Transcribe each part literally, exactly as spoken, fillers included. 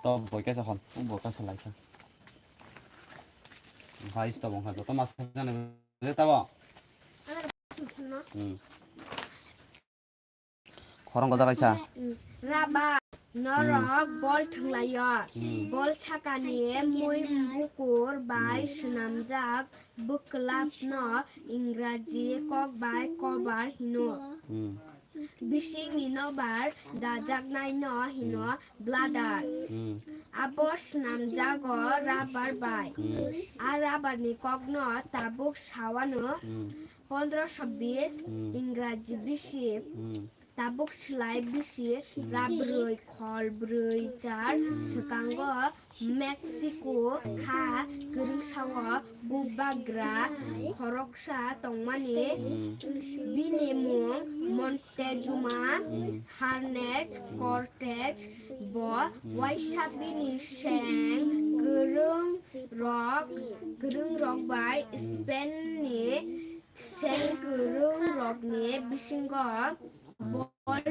To boi kaisa hon, bo kaisa laisa. Bhai, to bongkha joto mas jani tabo. Hmm. Khorang gojak kaisa. Rubber norok bol thwnglaio. Hmm. Bol sakani mui bukur bai swnamjak bwklapno Ingraji kok bai cover hino. Hmm. Bisingni nobar dajaknaino hino bladder. Hmm. Abo swnamjago rubber bai. Hmm. A rubberni kokno tabuk sawano Hmm. pondroso bis Hmm. Ingraji bisi. Hmm. Tabuk slai bisi rabrwi khol brwi char swkango Mexico ha kwrwngsao bubagra khoroksa tongmani. Bini mung Montezuma Hernandez Cortez. Bo waisa bini seng kwrwng rok, kwrwng rok bai Spain ni seng kwrwng rokni bisingo bol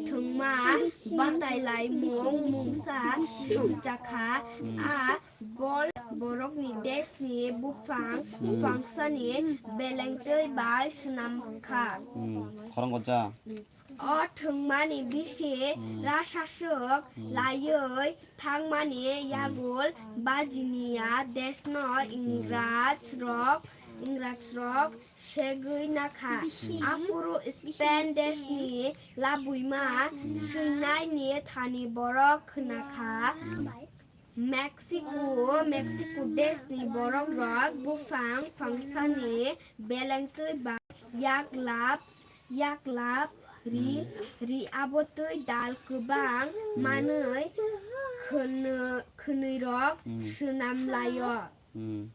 thwngma batai laimung mungsa songchakha. A bol borokni deshni buphang phangsani belengtwi bai swnamkha. Hmm, khorang gojak. O thwngmani bisi rasaswk laiwi thangmani yagul bajiniya deshno Ingraj rok, Ingraj rok segwi nakha. Aphuru Spain deshni labuima swinaini thani borok khwnakha. Mexico, Mexico deshni borok rok buphang phangsani belengtwi ba yaklap, yaklap ri, ri abotwi dal kwbang manwi khwnwi, khwnwi rok swnam laio. Hmm.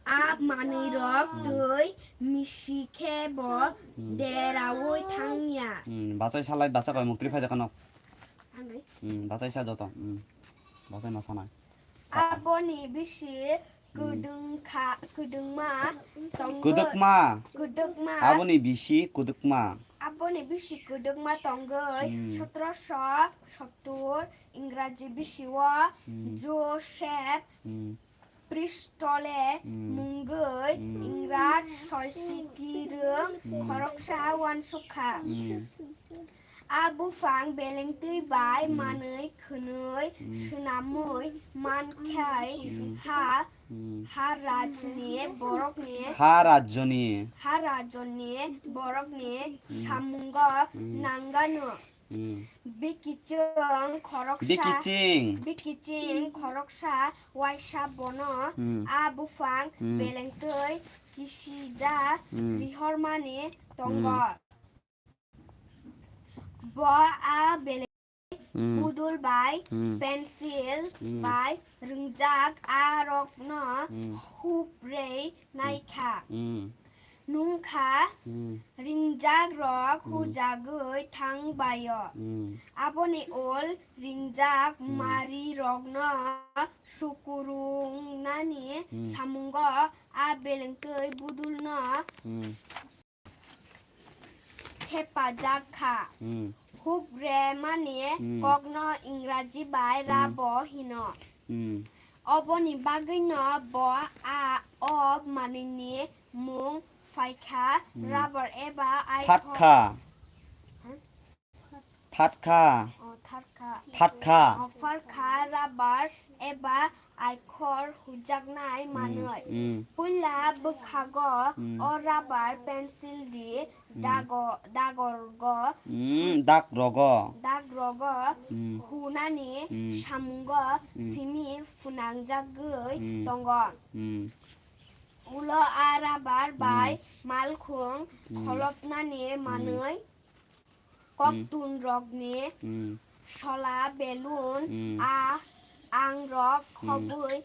A manwirok twi misi khe bo deraui thangya. Hmm, bachai salai, bachai bai muktri phai jakano. Anai. Hmm, bachai sa joto. Hmm. Bachai ma sanai. Sa. Aboni bisi kwdwngkha, kwdwngma tongwi. Kwdwkma. Kwdwkma. Aboni bisi kwdwkma. Aboni bisi kwdwkma tongwi Hmm. sotoroso sottur Ingraji bisio Hmm. Joseph Hmm. Pristole Hmm. mungwi Hmm. Ingraj soisikirwng Hmm. khoroksa uansukha. Hmm. A buphang belengtwi bai Hmm. manwi khwnwi Hmm. swnamwi mankhai Hmm. ha, Hmm. ha rajni borokni, Ha rajyoni. ha rajyoni borokni Hmm. samungo Hmm. nangano. Hmm. Bikiching khoroksa, Bikiching. Bikiching khoroksa waisa bono Hmm. a buphang Hmm. belengtwi kisija Hmm. rihormani tongo. Hmm. Bo a beleng Hmm. pudul bai Hmm. pencil Hmm. bai rwngjak a rokno Hmm. huprei naikha. Hmm. Nungkha Hmm. ringjak rok Hmm. hujagwi thang baio. Hmm. Aboni ol ringjak Hmm. mari rokno sukurungnani Hmm. samungo a belengtwi budulno Hmm. thepajak kha. Hmm. Hupremani Hmm. kokno Ingraji bai Hmm. rubber hino. Hmm. Oboni bagwino bo a o manwini mung phaikha Hmm. rubber eba aithok. Phatkha. Huh? Phatkha. Oh, tharkha. Phatkha. Oh, pharkha rubber eba aikhor hujaknai Hmm, manwi. Hmm. Puila bwkhago Hmm. o rubber pencil di Hmm. dago-, dagorgo. Hmm, dak rogo. Dak rogo Hmm. hunani Hmm. samungo Hmm. simi phunangjagwi Hmm. tongo. Hmm. Ulo a rubber bai Hmm. malkhung Hmm. kholopnani Hmm. manwi Hmm. koktun rokni Hmm. sola belun Hmm. a ang rok Hmm. khobwi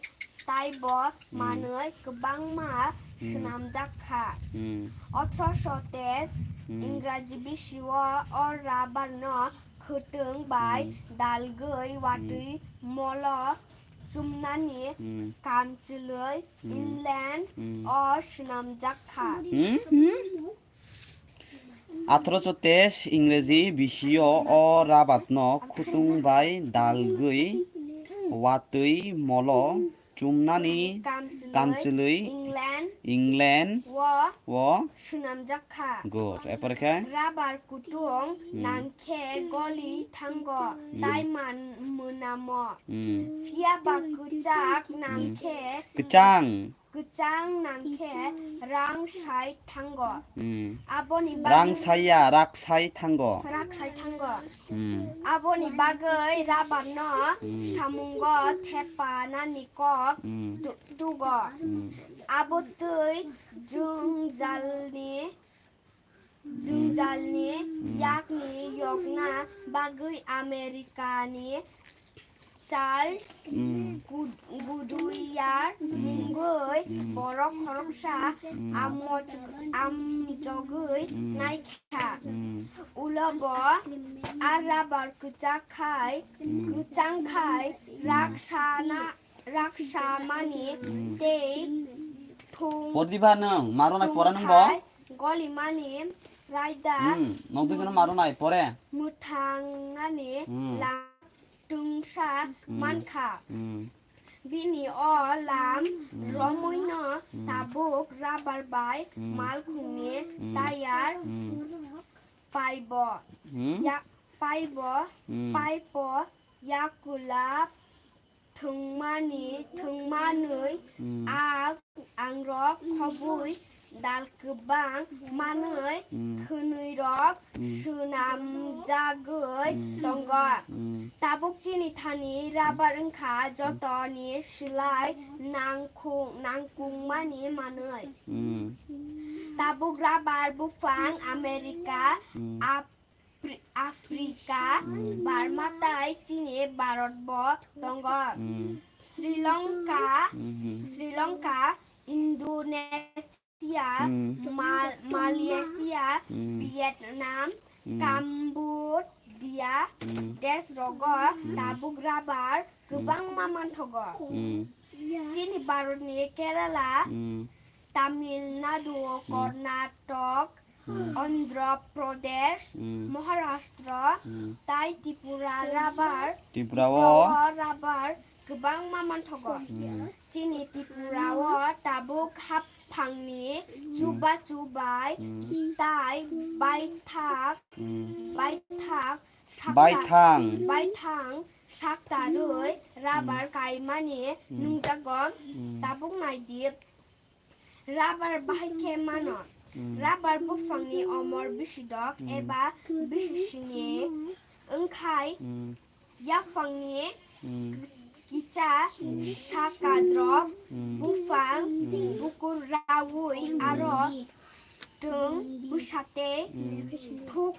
taibo Hmm. manwi kwbangma Hmm. swnamjak kha. Hmm. Othroso tes Hmm. Ingraji bisio o rubber no khwtwng bai Hmm. dalgwi watwi Hmm. molo chumnani Hmm. kamchwlwi Hmm. England Hmm. o swnamjak kha. Hmm? Hmm? Athroso teis Ingreji bisio o rabatno khutung bai dalgwi watwi molo chumnani kamchwlwi England o swnamjak kha. Good. Erpore khe? Rabar kutung nangkhe goli thango, tai man mwnamo. Hmm. Phiya ba kwchak nangkhe kwchang. Kwchang nangkhe rang sai thango. Hmm. Aboni bagwi rang saiya, rak sai thango. Rak sai thango. Hmm. Aboni bagwi rabarno samungo thepa nani kok tu-, tugo. Hmm. Abo twi jwngjalni Jwngjalni yakni yokna bagwi Americani Charles Gud-, Goodyear mungwi borok khoroksa amoj-, amjogwi naikha. Ulo bo a rabar kwchak khai, kwchang khai rak sana, raksamani tei thung Podiba nwng, maro nai pora nwng bo? Golimani raida Hmm, nok dui jono maro nai pore. Mwthangani Hmm. lam tungsa Hmm. mankha. Hmm. Bini o lam Hmm. romwino Hmm. tabuk rabar bai Hmm. malkhungni Hmm. tayar Hmm. paibo. Hmm. Ya-, paibo, Hmm. paipo, yakula, thwngmani, thwngmanwi Hmm. a angrok khobwi dal kwbang manwi Hmm. khwnwirok Hmm. swnamjagwi Hmm. tongo. Hmm. Tabuk chini thani rabar wngkha jotoni swlai nangkung-, nangkukmani manwi. Hmm. Tabuk rabar buphang America, Hmm. Ap-, Pri-, Africa, Hmm. Burma tai chini Bharat bo tongo. Hmm. Sri Lanka, Hmm. Sri Lanka, Indonesia, Hmm. Ma-, Malaysia, Hmm. Vietnam, Hmm. Cambodia, Hmm. desh rogo Hmm. tabuk rabar Hmm. kwbangma manthogo. Hmm. Chini Bharatni Kerala, Hmm. Tamil Nadu, Hmm. Karnataka, Hmm. Andhra Pradesh, Hmm. Maharashtra, Hmm. tai Tripura rabar, Tripura o. Tripura o rabar kwbangma manthogo. Hmm. Chini Tripura o tabuk haphangni Hmm. chubachu bai Hmm. tai baithak, Hmm. baithak sakta-, Baithang. Baithang saktarwi rabar Hmm. kaimani Hmm. nungjago. Hmm. Tabuk naidi. Rabar bahai khe mano. Hmm. Rabar buphangni omor bisidok Hmm. eba bisisini wngkhai Hmm. yaphangni Hmm. kicha Hmm. sakadrop Hmm. buphang Hmm. bukur raui Hmm. aro twng bwsate Hmm. thuk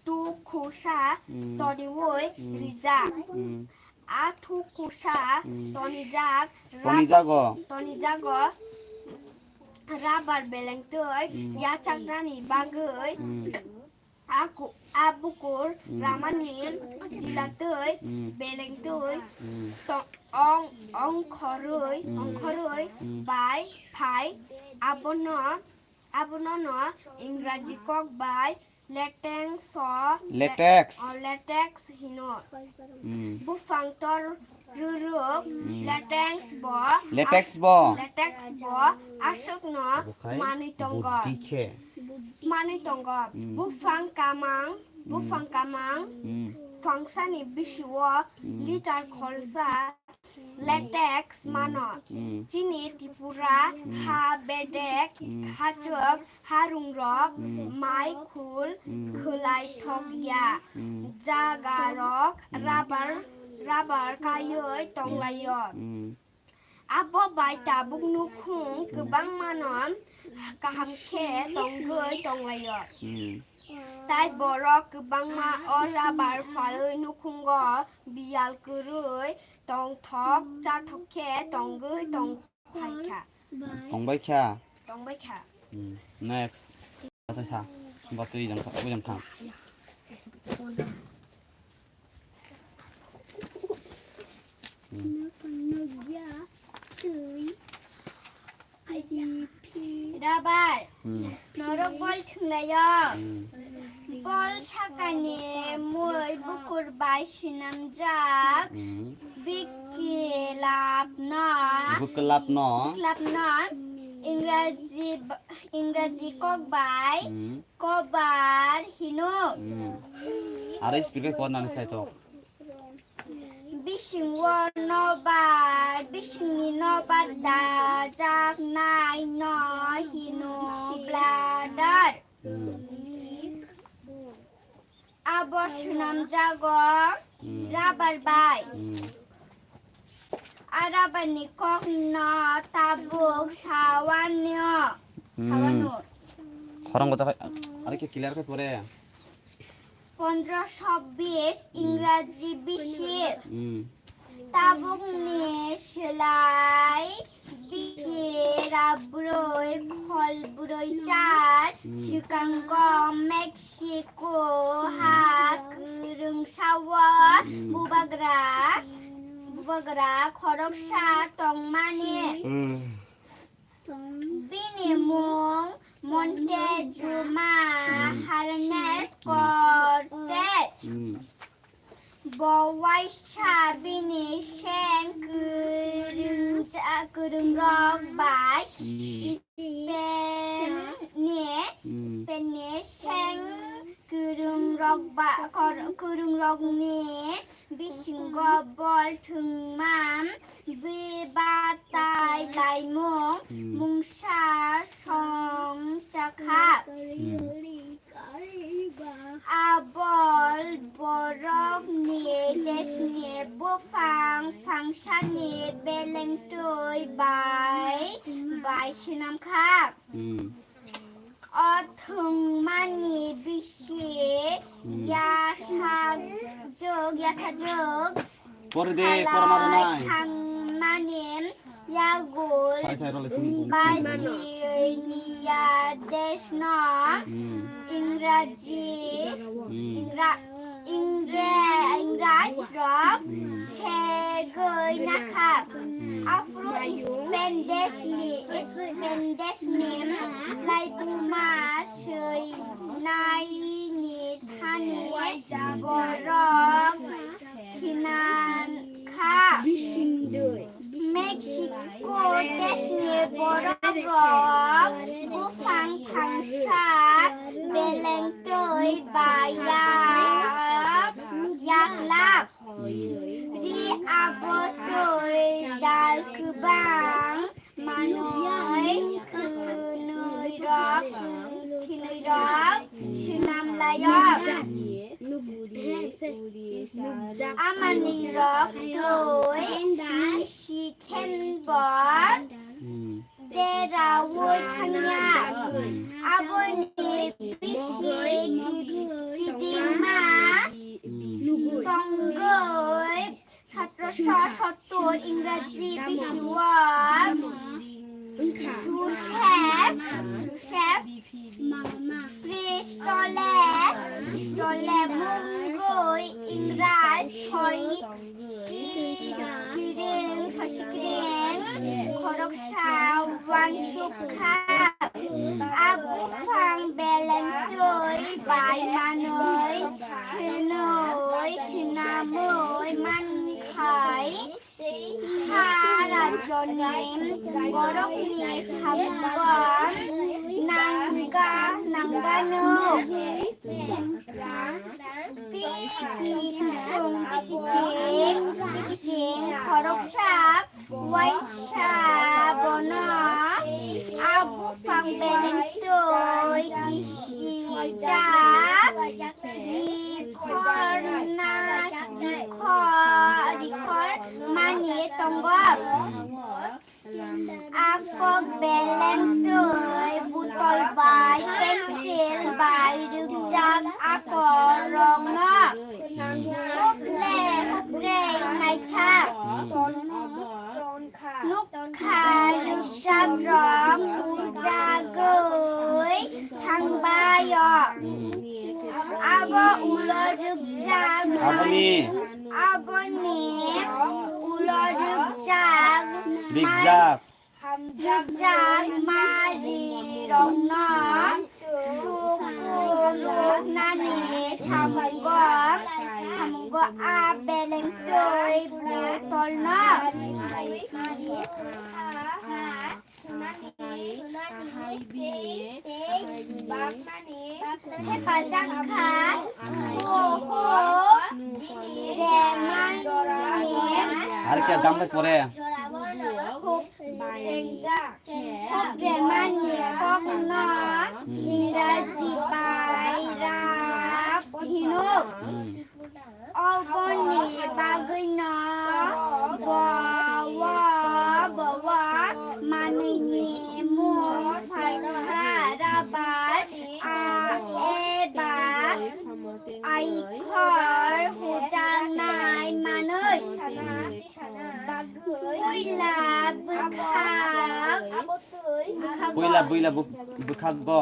tukhusa Hmm. toniwi Hmm. rijak. Hmm. A thukhusa Hmm. tonijak rab-, Tonijago. Tonijago rabar belengtwi Hmm. yachaknani bagwi Hmm. aku a bukur Hmm. ramani jilatwi Hmm. belengtwi Hmm. to-, ong-, ongkhorwi, Hmm. ongkhorwi Hmm. bai phai abono, abonono Ingraji kok bai Latex o, Latex. O, latex hino. Hmm. Buphang tor rwrwk Hmm. latex bo. Latex as-, bo. Latex bo aswkno Obo khai manwi tongo. Buddhi khe. Manwi tongo. Hmm. Buphang kamang, Hmm. buphang kamang, Hmm. phangsani bisio Hmm. litar kholsa latex Hmm. mano. Hmm. Chini Tripura Hmm. ha bedek, Hmm. hachwk, harungrok, Hmm. mai khul, Hmm. khwlai thok ya. Hmm. Jagarok Hmm. rabar, rabar kaiwi tonglaio. Hmm. Abo bai tabuk nukhung Hmm. kwbangmano kaham khe tongwi tonglaio. Hmm. Tai borok kwbangma o rabar phalwi nukhungo biyal kwrwi tongthok chathok khe tongwi tong phaikha. Tongbaikha. Tongbaikha. Hmm. Next. Asa sa. Sumba twi jang tha, twi jang tha. Hmm. Rabar. Hmm. Noro Bol thwnglaio. Hmm. Bol sakani mui bukur bai swnamjak. Hmm. Biklapno. Biklapno. Biklapno. Ingraji ba-, Ingraji kok bai. Hmm. Kobar hino. Hmm. Aro speed bai pornani chaitok. Bisingo nobar, bisingni nobar dajaknai no hino bladder. Hmm. Abo swnamjago Hmm. rubber bai. Hmm. A rubber ni kok no tabuk sawano. Hmm. Sawano. Khorang kota khai, are khe clear khai pore. Pondro chobbish Hmm. Ingraji bishir. Hmm. Tabukni slai bisi rabroi kholbroi char Hmm. swkango Mexico ha kwrwngsao Hmm. bubagra, bubagra khoroksa tongmani. Hmm. Bini mung Montezuma Hmm. Harnes Hmm. Cortez. Hmm. Bo waisa bini seng kwrwngja-, kwrwngrok bai Hmm. Spain ni, Hmm. Spain ni seng kwrwngrok ba-, kor-, kwrwngrokni bisingo bol thwngma bebatai laimung Hmm. mungsa song chakha. Hmm. Abol borokni deshni buphang phangsani belengtwi bai, bai swnamkha. Hmm. O thwngmani bisi Hmm. yasajwk, yasajwk Pore de, pore maro nai. Thangnani yago Sai, sai, role sini. Bajiniya deshno Hmm. Ingraji, Hmm. Ingra-, Ingre-, Ingraj rok Hmm. segwi nakha. Hmm. Aphuru Spain deshni, Spain deshni laibuma swi naini thani borok Khinan kha. Mexico deshni borok rok buphang thangsa beleng twi ba yak, yaklap ri abo twi dal kwbang manwi khwnwi rok, khwnwi rok swnam laio. Amani rok twi sikhen bo deraui thangya. Aboni bisi kidingma tongwi Satro sho sottor Ingraji bisio Joseph, Joseph Pristole, Pristole mungwi Ingraj soi sikreng, soi sikreng khoroksa uansuk kha. A buphang beleng twi bai manwi khwnwi swnamwi mankhai, ha rajoni borokni samung nangga, nangbano. Biki kusung, biki ching, biki ching khoroksa waisa bono a buphang beleng twi kisijak rikhor na rikhor, rikhor mani tongo. A kok beleng twi botol bai, pencil bai rwkjak akorrokno huple huple naikha. Nukha rwkjakrok pujagwi thangbaio. Abo ulo rwkjak Aboni. Aboni ulo rwkjak Rikjak. Rwkjak marirokno Suku ruknani samungo, samungo a beleng twi butolno. Hepajak kha, ho, ho, remani. Ar khe dam bai pore. Huk chengjak. Huk remani kokno Ingraji bai rap hino. Hmm. Oboni bagwino bo, wo, bo, wo manwini mung phalkha rabar, a, eba aikhor hujaknai manwi. Puila bwkhak. Puila, puila bw-, bwkhak go.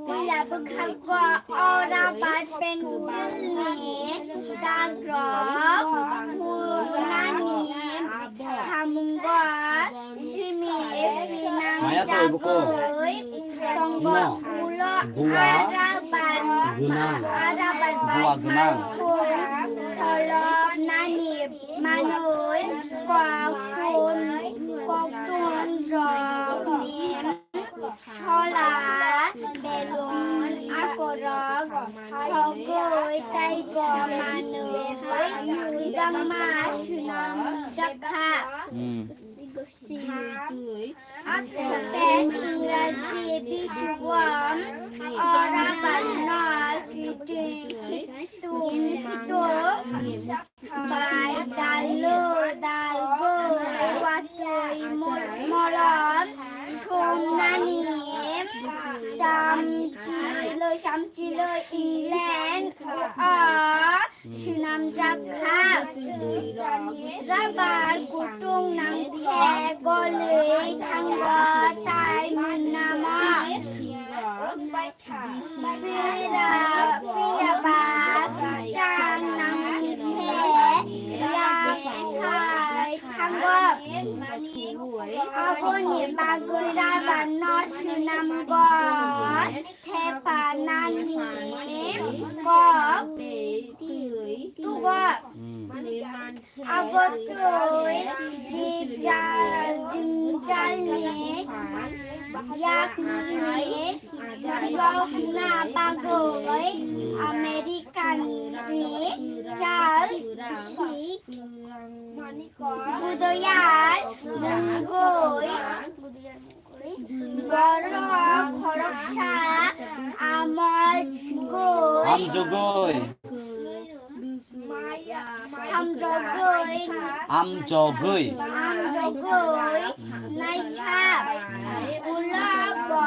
Puila bwkhak go o rubber pencil ni dagrok hurnani samungo simi maya to ibuko. Swnamjagwi tongo. No. Ulo buwa a rubber, gwnang. A rubber buwa gwnang. Tholoknani manwi koktun, koktun rokni sola belong akorok thogwi tei bo manwi kwbangma swnamjak kha. Hmm. Tei Ingraji biswom o rubber no kiting kitung kitung bai dalu dalgwi watwi mol-, molom sumnani chamchilwi, chamchilwi England o swnamjak kha. Rubber kutung nang khe golwi thango tai mwnamo. Phiya, phiya ba kwchang nang khe yak sai thango. Aboni bagwi rubber no swnamgo. Thepa nani kok tugo. Hmm. Abo twi jwngjal, jwngjalni yakni yokna bagwi American ni Charles Goodyear mungwi borok khoroksa amjogwi. Amjogwi. Amjogwi. Amjogwi. Amjogwi. Naikha. Ulo bo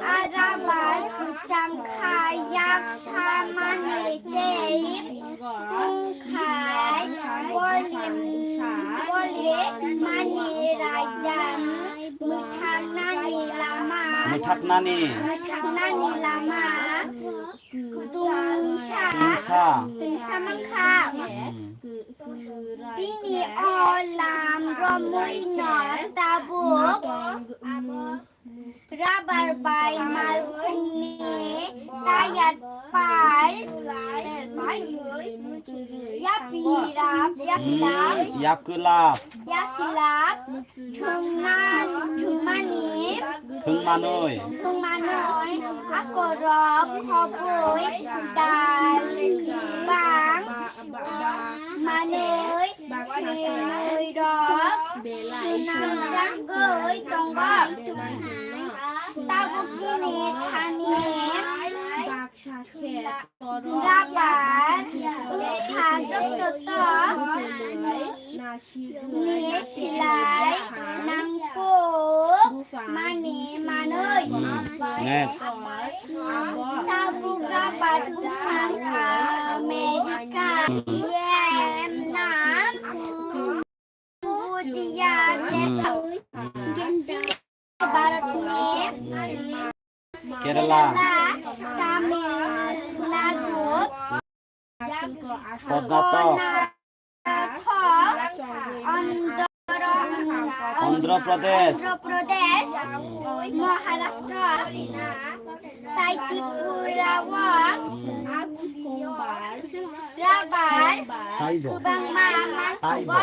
a rubber kwchang kha yaksa mani tei tungkhai boli, boli mani raidam mwthaknani lama. Mwthaknani. Mwthaknani lama. Tungsa. Tungsa. Tungsa mankha. Hmm. Bini o lam romwi no tabuk rubber bai malkhungni tayat pal yapirap, yapirap. Hmm, yakwlap. Yakwlap. Thwngman-, thwngmani. Thwngmanwi. Thwngmanwi. Akorok khobwi dal bang manwi khwrwirok swnamjagwi tongo. Tabuk chini thani. Rubber bwkha joto to ni silai nangkuk mani manwi. Next. Tabuk rubber bwsang America, Vietnam, Cambodia, Bharatni Kerala, Tamil Nadu, Karnataka, Andhra, Andhra Pradesh. Andhra Pradesh, Maharashtra, tai Tripura o rubber kwbangma manthogo.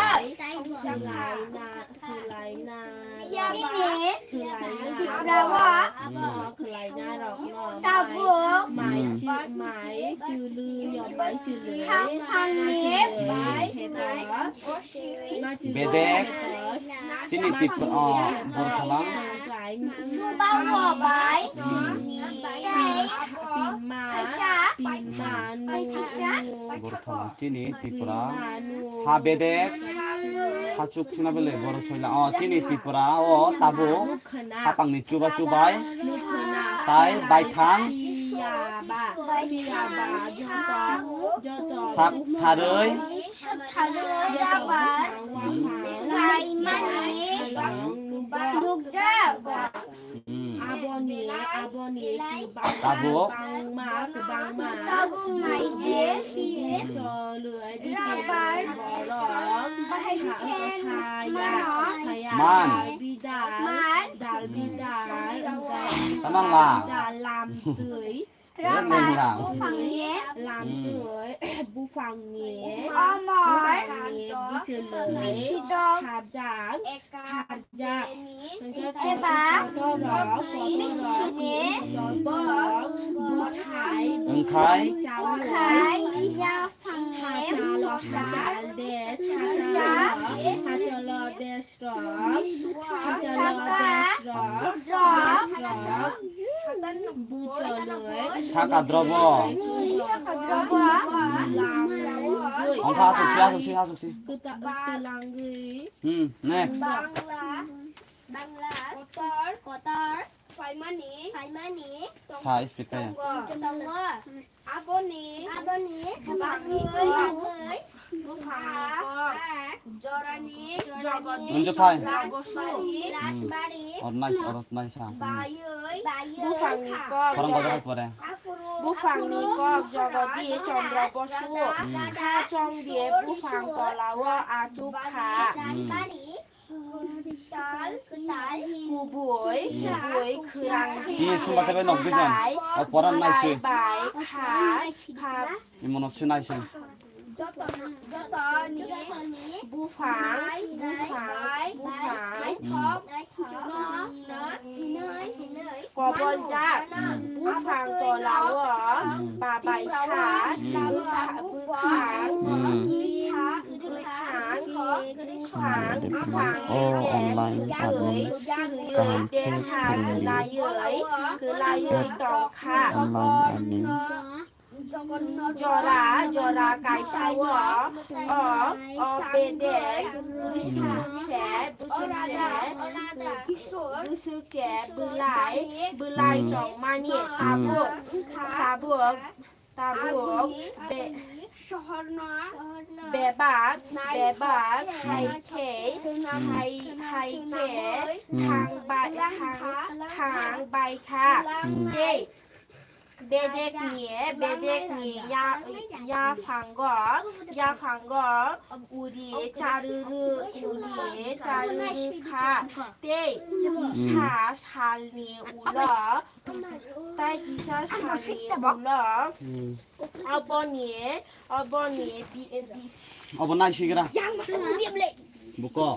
Chini Tripura o tabuk haphangni bedek chini Tripura o Borthalang. Chubago bai tei kaisa Borthalang chini Tripura ha bedek hachuk sina bele borok soila o chini Tripura o tabuk hapangni chuba chubai tai baithang sak tharwi nukjak. Aboni, aboni tabuk kwbangma, kwbangma tabuk naidi cholwi bichilwi borok saya, saya man. Dal bidal, dal bidal, samang lang. Lamtwi. Lamtwi, bufangni, bufangni, bufangni bichilwi sarjak, sarjak. Eba kotorok, kotorok, bwthai, wngkhai, bwthai, hachalo, hachal des, hachalo, hachalo des. Saka, saka, saka drobo. Saka drobo. Ongkha asuk si, asuk si, asuk si. Hmm, next. Bangla, Bangla, kotor, kotor, phaimani, phaimani, sa speed kaya. Tongo. Aboni, aboni bagwi, bagwi bufangni kok jorani jogodi Rajbari, Rajbari, ornai, ornai sa. Baywi, baywi bufangni kok, bufangni kok jogodi Chandra Bosu. Kha chongdi bufang tolao achuk kha. Rajbari. Kwtal, kwtal, kubui, kubui, khwrang. Bini sumba tebe nok bijon. O poran naisi. Bai, kha, kha. Imono sunaisi. Joto, joto ni bufang, bufang, bufang. Koboljak, bufang tolao, babaisa, bwkha-, bwkhang, bwkhang, bufang, o online admin kaham khe phwrwngdi. App online admin. Jora, jora kaisa o, o, o bedek, bwswk se, bwswk se, bwswk se, bwlai, bwlai tongmani, tabuk, tabuk, tabuk, be-, bebak, bebak, hai khe, hai, hai khe, thang bai, thang, thang bai kha. Tei, Bedekni, bedekni ya, yaphango, yaphango uri charwrwk, uri charwrwk kha. Tei kisa salni ulo, tei kisa salni ulo, oboni, oboni bi-, bi- Obo naisigra. Buko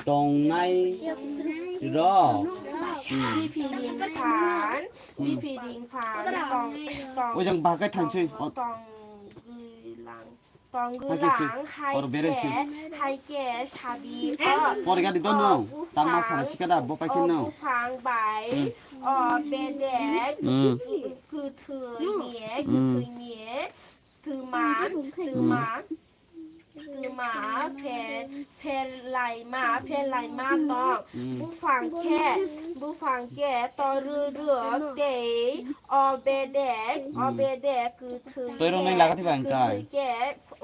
tongnai rok. Hmm. Biphiring phan, hmm, biphiring phan, tong, tong, ojang bahakai thangswi. Tong gwilang, tong gwilang, hai khe, hai khe sadi. Porga di dono, tangma sana sikada, bo paikhe no. O buphang bai, hmm, o bedek, hmm, kwthwini, hmm, kwthwini, twma, hmm, twma. Twma pher, pherlaima, pherlaima tong. Hmm. Buphang khe, buphang khe torwrwk tei o bedek, o, hmm, bedek kwthwi. Toirok nai khe, lagati ba wngkai? Kwthwi khe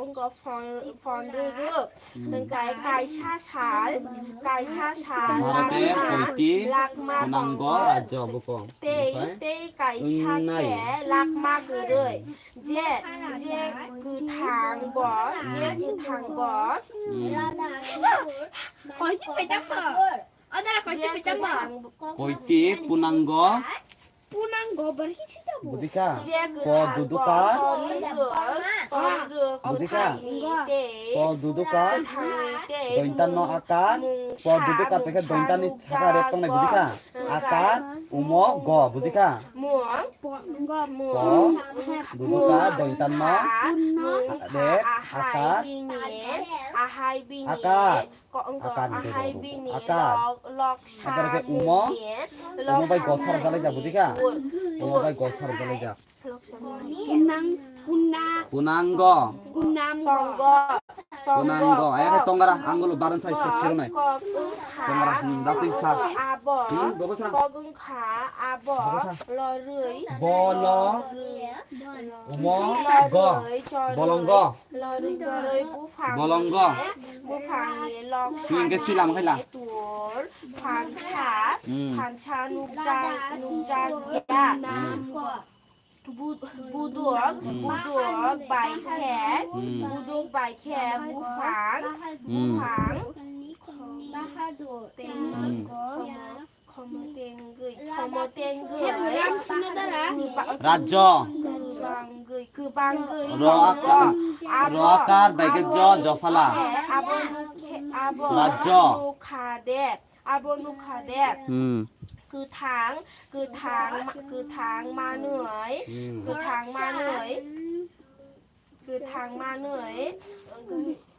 wngkha phon-, phonrwrwk. Hmm. Wngkha kaisa sal, kaisa sal Bharote lakma, poiti lakma gwnango tongo. Rajyo buko. Tei, omophai tei kaisa wngnai khe lakma kwrwi. Je, je kwthang bo, je kwthang bo. Hmm. Koiti punango. Punango berhi sita bo. Bujikha? Po duduka. Bujikha? Po duduka. Dointan no akar. Po duduka pekhe dointan ni sakha rep tongnai bujikha? Akar, umo, go, bujikha? Po, duduka, dointan no, rep, akar, akar, akar, akar khe umo, umo bai go sar jalai ja, bujikha? Umo bai go sar jalai ja. Punang, puna, punango. Punango. Ayakhe tongara, angolo baran sai khe sirnai. Tongara, hmm, dati kha. Hmm, bogo sa. Bogo sa. Bolo. Umo. Go. Bolongo. Bolongo. Twi hwnkhe swi lama khaila. Hmm. Hmm. Buduk, buduk bai khe, buduk bai khe buphang, buphang, tengwi, khomo tengwi, khomo tengwi, rajyo, kwbangwi, kwbangwi ro aka-, ro akar bai khe jo, jophala. Abo nukha de. Abo nukha de. Hmm. Kwthang, kwthang, ma-, kwthang manwi, hmm, kwthang manwi, kwthang manwi,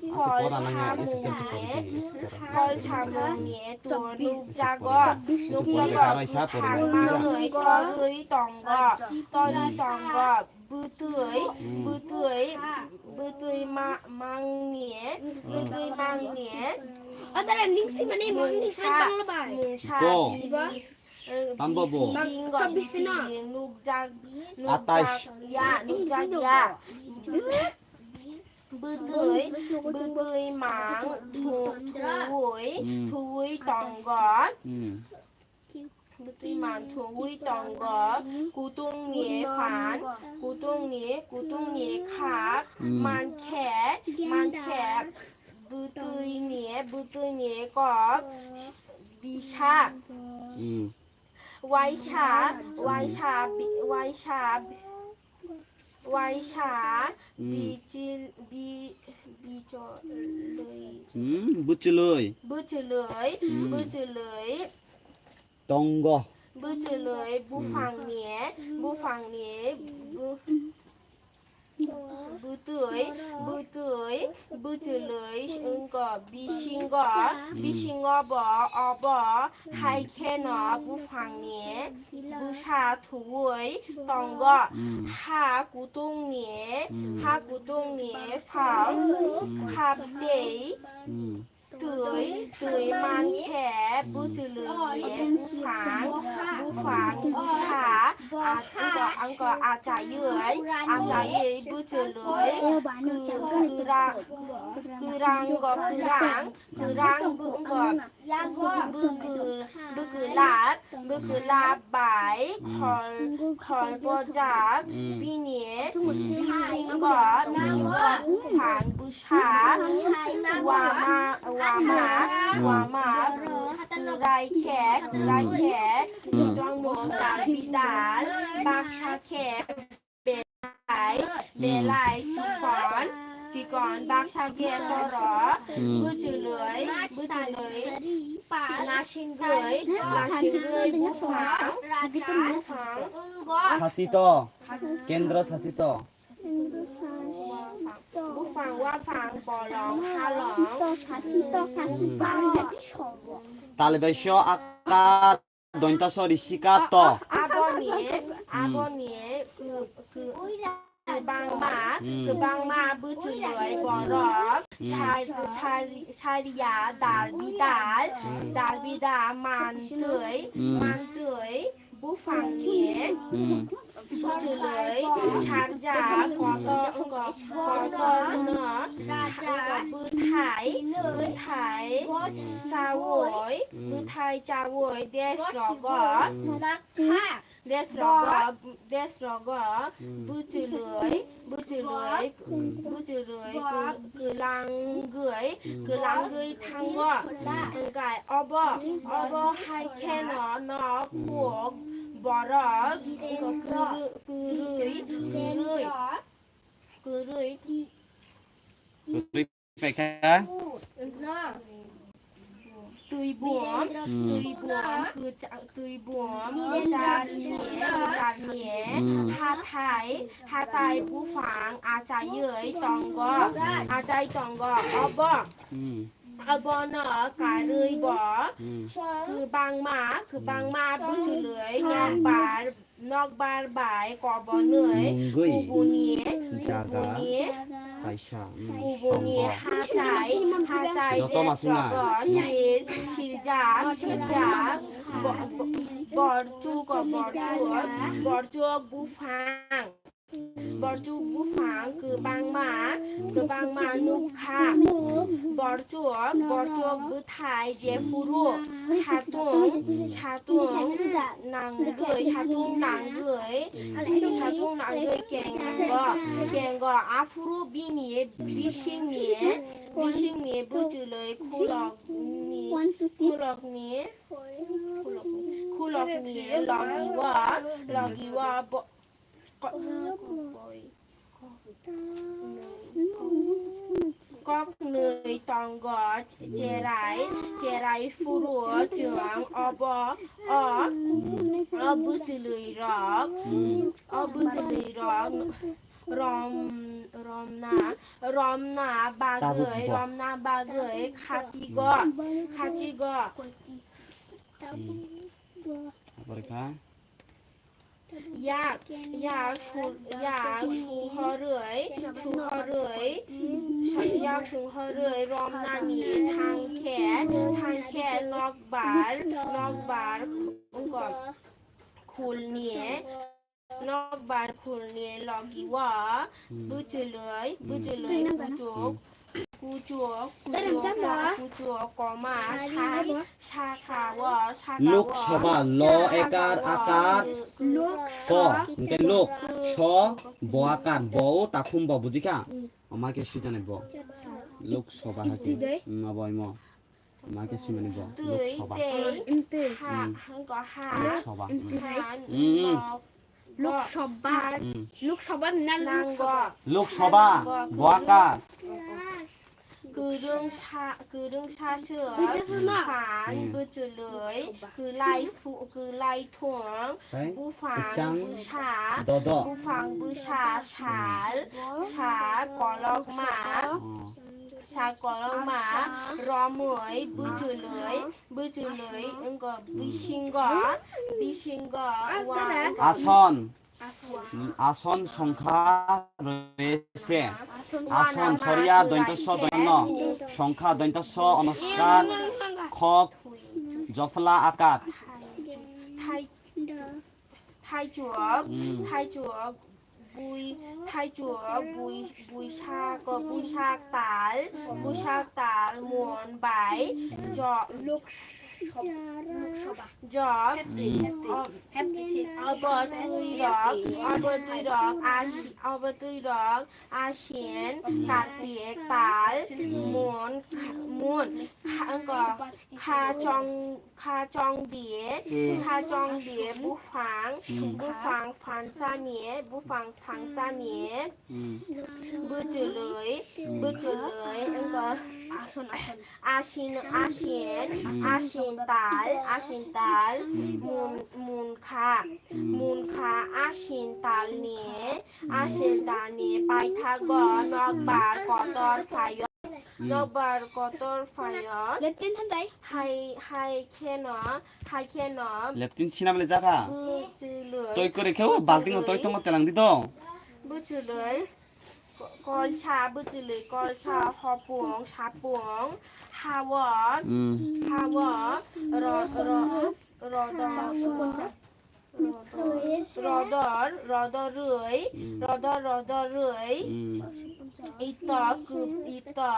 asa pora nang ya, asa kerchi pora nang ya, asa kerchi pora nang ya. Hol samungni, hol samungni to nukjago, nukjago, kwthang manwi torwi tongo, torwi tongo. Bwtwi, hmm, bwtwi, bwtwi ma-, mangni, hmm, bwtwi mangni. O dara ningsimani mungni sai bangla bai. Mungsa, ko. Bini, eh, tambo bo. Bini, bini, nukjak, atais, nukjak ya, nukjak ya. Bwtwi, bwtwi mang, thu-, thuwi, hmm, thuwi tongo. Hmm. Bwtwi mang thuwi tongo, kutungni phan, kutungni, kutungni khak, hmm, mankhe, mankhe, bwtwini, bwtwini kok, bisa. Hmm. Waisa, waisa, bi-, waisa, bi-, Waisa, hmm, bichil-, bi-, bicholwi. Hmm, buchulwi. Buchulwi, hmm, buchulwi. Tongo. Buchulwi, hmm, buphangni, buphangni, bu-, butwi, butwi, buchulwi, wngkha bisingo, hmm, bisingo bo, obo, hmm, hai kheno buphangni bwsa thuwi tongo. Hmm. Ha kutungni, hmm, ha kutungni phal, hmm, haptei, hmm, twi, twi mankhe, hmm, buchulwini buphang, buphang bwsa, a-, angko, angko achaiwi, achaiwi buchulwi, kw-, kwra-, kwrango kwrang, kwrang bwkha, bwkha, bwkha lab, bwkha lab bai, hmm, khol, khol bojak, hmm, bini, hmm, bisingo, bisingo buphang bwsa, wama, wama, hmm, wama, kwrai khe, kwrai khe, hmm, tongmung dal bidal, baksa khe, Belai, hmm, belai chikon, chikon baksa khe borok, hmm, bwchwlwi, bwchwlwi, nasingwi, nasingwi buphang, buphang, Sasito, kendro sasito. Buphang, waphang, bolong, halong. Hmm. Talibaisyo akar Dointa sori sika to. Aboni, hmm, aboni kw-, kw-, kwbangma, hmm, kwbangma bwchwlwi borok, hmm, sar-, sar-, sariya dal bidal, hmm, dal bidal mantwi, hmm, mantwi buphangni, hmm, Bwchwlwi sarjak kotor, kotorno bwthai, bwthai chaui, bwthai chaui desrogo, desrogo, desrogo bwchwlwi, bwchwlwi, bwchwlwi kwlangwi, kwlangwi thango. Hwnkhe obo, obo hai kheno nok kuk borok kwrwi, kwrwi, kwrwi, kwrwi paikha. Twibom, hmm, twibom, kwcha-, twibom, kwcharni, kwcharni, hmm, hathai, hathai buphang achaiwi tongo, achai tongo. Obo, hmm, obono karwi bo, hmm, kwbangma, kwbangma bwchwlwi nokbar, nokbar bai kobonwi mungwi kubuni, jaga kubuni, kaisa, mm, kubuni tongo. Hachai, hachai joto masina. Desrogo sir, sirjak, sirjak, bo-, bo-, borchuk, borchuk, borchuk buphang. Mm. Borchuk buphang kwbangma, kwbangma nukha. Borchuk, borchuk bwthai jephuru satung, satung nangwi, satung nangwi, satung nangwi kengo, kengo. Aphuru bini bisingni, bisingni bwchwlwi khulokni, khulokni, khulokni logi-o, logi-o bo-, ko-, koknwi tongo, cherai, cherai phuru chwng obo, o, o bwchwlwi rok, o bwchwlwi rok rom-, romna, romna bagwi, tabuk bo. Romna bagwi khachigo, khachigo. Hmm. Aboni kha? Yak, yak su-, yak suhorwi, suhorwi, yak suhorwi romnani thangkhe, thangkhe nokbar, nokbar wngkha khulni, nokbar khulni logi-o, hmm, bwchwlwi, hmm, bwchwlwi kuchuk, hmm. Kuchuk, kuchuk, kuchuk, koma, sa-, saka-o, saka-o, Lok Sabha, lo ekar, akar, ko. Hwnkhe lok, so, bo akar, bo o takhum bo, bujikha? Omo khe swijani bo. Lok Sabha hai khe. Hmm, abo omo. Omo khe swijani bo. Lok Sabha. Tei, ha, hmm, hwnkhe ha, Lok Sabha. Hmm. Han, hmm, hmm. Nok, Lok Sabha. Hmm. Lok Sabha na Lok Sabha? Lok Sabha, bo akar. Kwrwngsa, kwrwngsa swk phan, hmm, bwchwlwi, kwlai phu-, kwlai thung, hai, buphang bwsa, dodo, buphang bwsa, hmm, sal, sa, kolokma, oh, sa kolokma, romwi, hmm, bwchwlwi, bwchwlwi wngkha bisingo, bisingo, wa, ason. Ason. Hmm, ason songkha rwese. Ason, sorry, a dointo so dointo no. Songkha dointo so onoskar khok jofla akar. Thai-, thaichuk, hmm, thaichuk, bui, thaichuk, bui, buisak, buisak tal, buisak tal, mon bai, jo-, Lok Sabha. Job, hmm, o-, obo twi rok, obo twi rok, asi-, obo twi rok, asin, hmm, kartik, tal, hmm, mun, kha-, mun, kha-, wngkha, kha chong, kha chong di, hmm, kha chong di, buphang, hmm, buphang phansani, buphang phansani. Hmm. Bwchwlwi, hmm, bwchwlwi, wngkha asin, asin, hmm, asin tal, asin tal, hmm, mun, munkha, hmm, munkha, asin talni, hmm, asin talni paithago nokbar kotor phaio, hmm, nokbar kotor phaio. Hai, hai kheno, hai kheno. Leptin sinamle jaka. Bwchwlwi. Toi kore khe o balting o toi tongo telang di do. Bwchwlwi. Ko-, kolsa, bwchwlwi kolsa, hopung, sapung, hao, hmm, hao, ro-, ro-, rodong, Rodor, rodorwi, Hmm. rodor, rodorwi. Hmm. Ito, kw-, ito,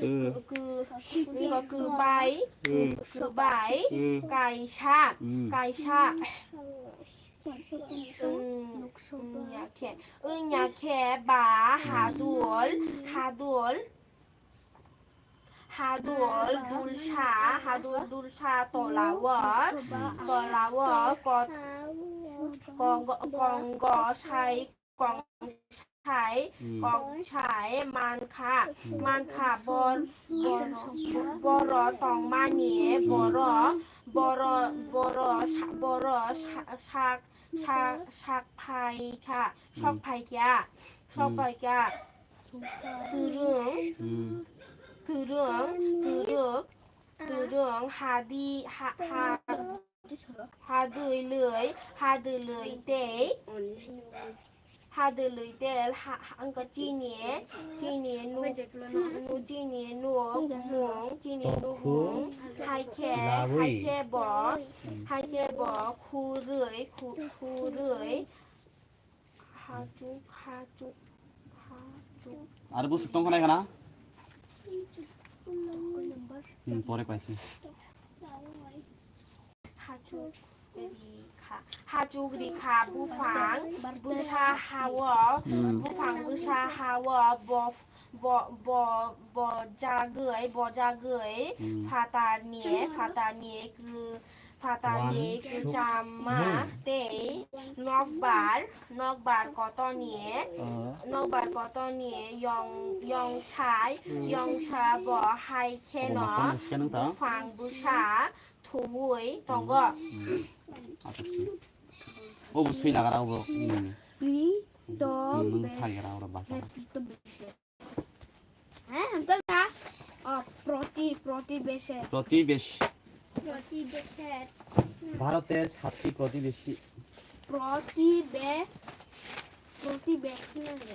Hmm. kw-, kw-, kwbai, Hmm. kwbai, Hmm. kaisa, Hmm. kaisa. Hmm, hmm, ya khe, hmm, ya khe ba Hmm. Hadul, hadul. Hadul dulsa, hadul dulsa tolao, tolao kot-, kong-, kongosai, kongsai, Hmm. kongsai mankha, Hmm. mankha bor-, bor-, boro tongmani, Hmm. boro, boro, boro sa-, boro sa-, sak, sak, sak phaikha, sok Hmm. phaikha, sok Hmm. phaikha. Kwrwng, Hmm. kwrwng, kwrwk, kwrwng, hadi, ha, ha, hadwi lwi, hadwi lwi tei, hadwi lwi tei, ha, ha, wngkha chini, chini nuk, nu, chini nuk mung, chini nuk mung, hai khe, hai khe bo, hai khe bo khurwi, khu-, khurwi, Hachuk, hachuk, hachuk. Aro bwswk tong kha nai khana? Hmm, pore paisi. Hachuk rikha, hachuk rikha buphang bwsa hao, Hmm. buphang bwsa hao bof-, bo-, bo-, bojagwi, bojagwi Hmm. phatarni, phatarni kw-, phatarni Wan kwchama suk tei nokbar, nokbar kotoni, Ah. nokbar kotoni yong, yongsai, Hmm. yongsa bo hai Obo kheno makan bwskango ta? buphang bwsa thuwi tongo. Hmm. Atak si. Obo sui laga rao bo. Hmm. Pri to Hmm, be- thagi rao ro basa. Pri to be- হ্যাঁ, হামতা না। অ, প্রতি, প্রতিবেশে। প্রতিবেশ। প্রতিবেশে। ভারতের সাতটি প্রতিবেশী। প্রতিবে-, প্রতিবেশী না রে।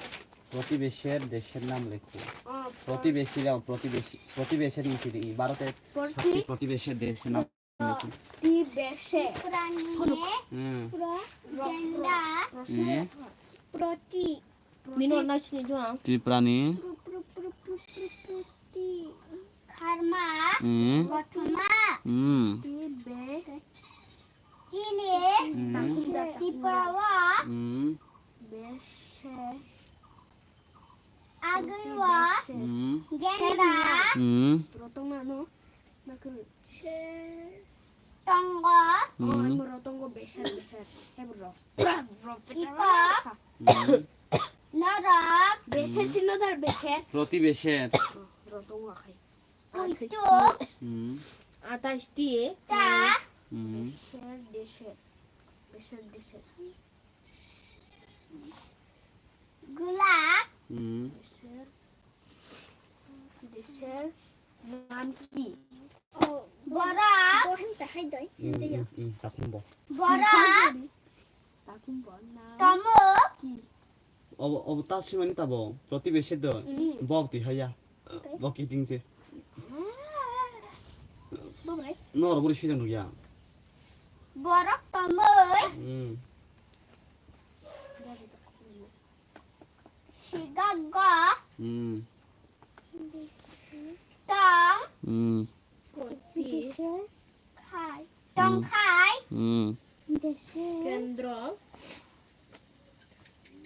প্রতিবেশের দেশের নাম লেখো। অ, প্র- প্রতিবেশী না, প্রতিবেশী, প্রতিবেশের নিচে দিয়ে ভারতের প্রতি- সাতটি প্রতিবেশের দেশের নাম লেখো। প্রতিবেশে। প্রাণী। হুম। প্র-, প্র-, জেন্ডার। হুম। প্রতি। Nini hor naisini do ang. Tiprani. Pru, pru, pru, pru, pru, pru, ti. Kharma. Hmm. Kothoma. Hmm. Ti be. Chini. Hmm. Tiprawa. Hmm. Bese. Agwiwa. Hmm. Gendra. Hmm. Rotong ano. Nakuru. Tongo. Hmm. Oh, tongo beser, beser. He bro. Iko. Hmm. Norok. Beser sino dar beser. প্রতিবেশের। Oh, rotongo akhai. Untu. Hmm. Atais ti. Cha. Hmm. Beser, beser. Beser, beser. Gulak. Hmm. Deser. Deser. Nam ki? Oh, borok. Bohem tahai doi. Hmm, hmm, hmm, takhum bo. Borok. Takhum bo nam. Tomuk. Ki? Obo, obo ta simani tabo. Protibeshe do. Hmm. Bok ti haya. Bok ki ting se. Dobre. Nor bori sida nugya. Borok tomuk. Hmm. Sigago. Hmm. Tong. Hmm. Khai. Tong khai. Hmm. Kendro.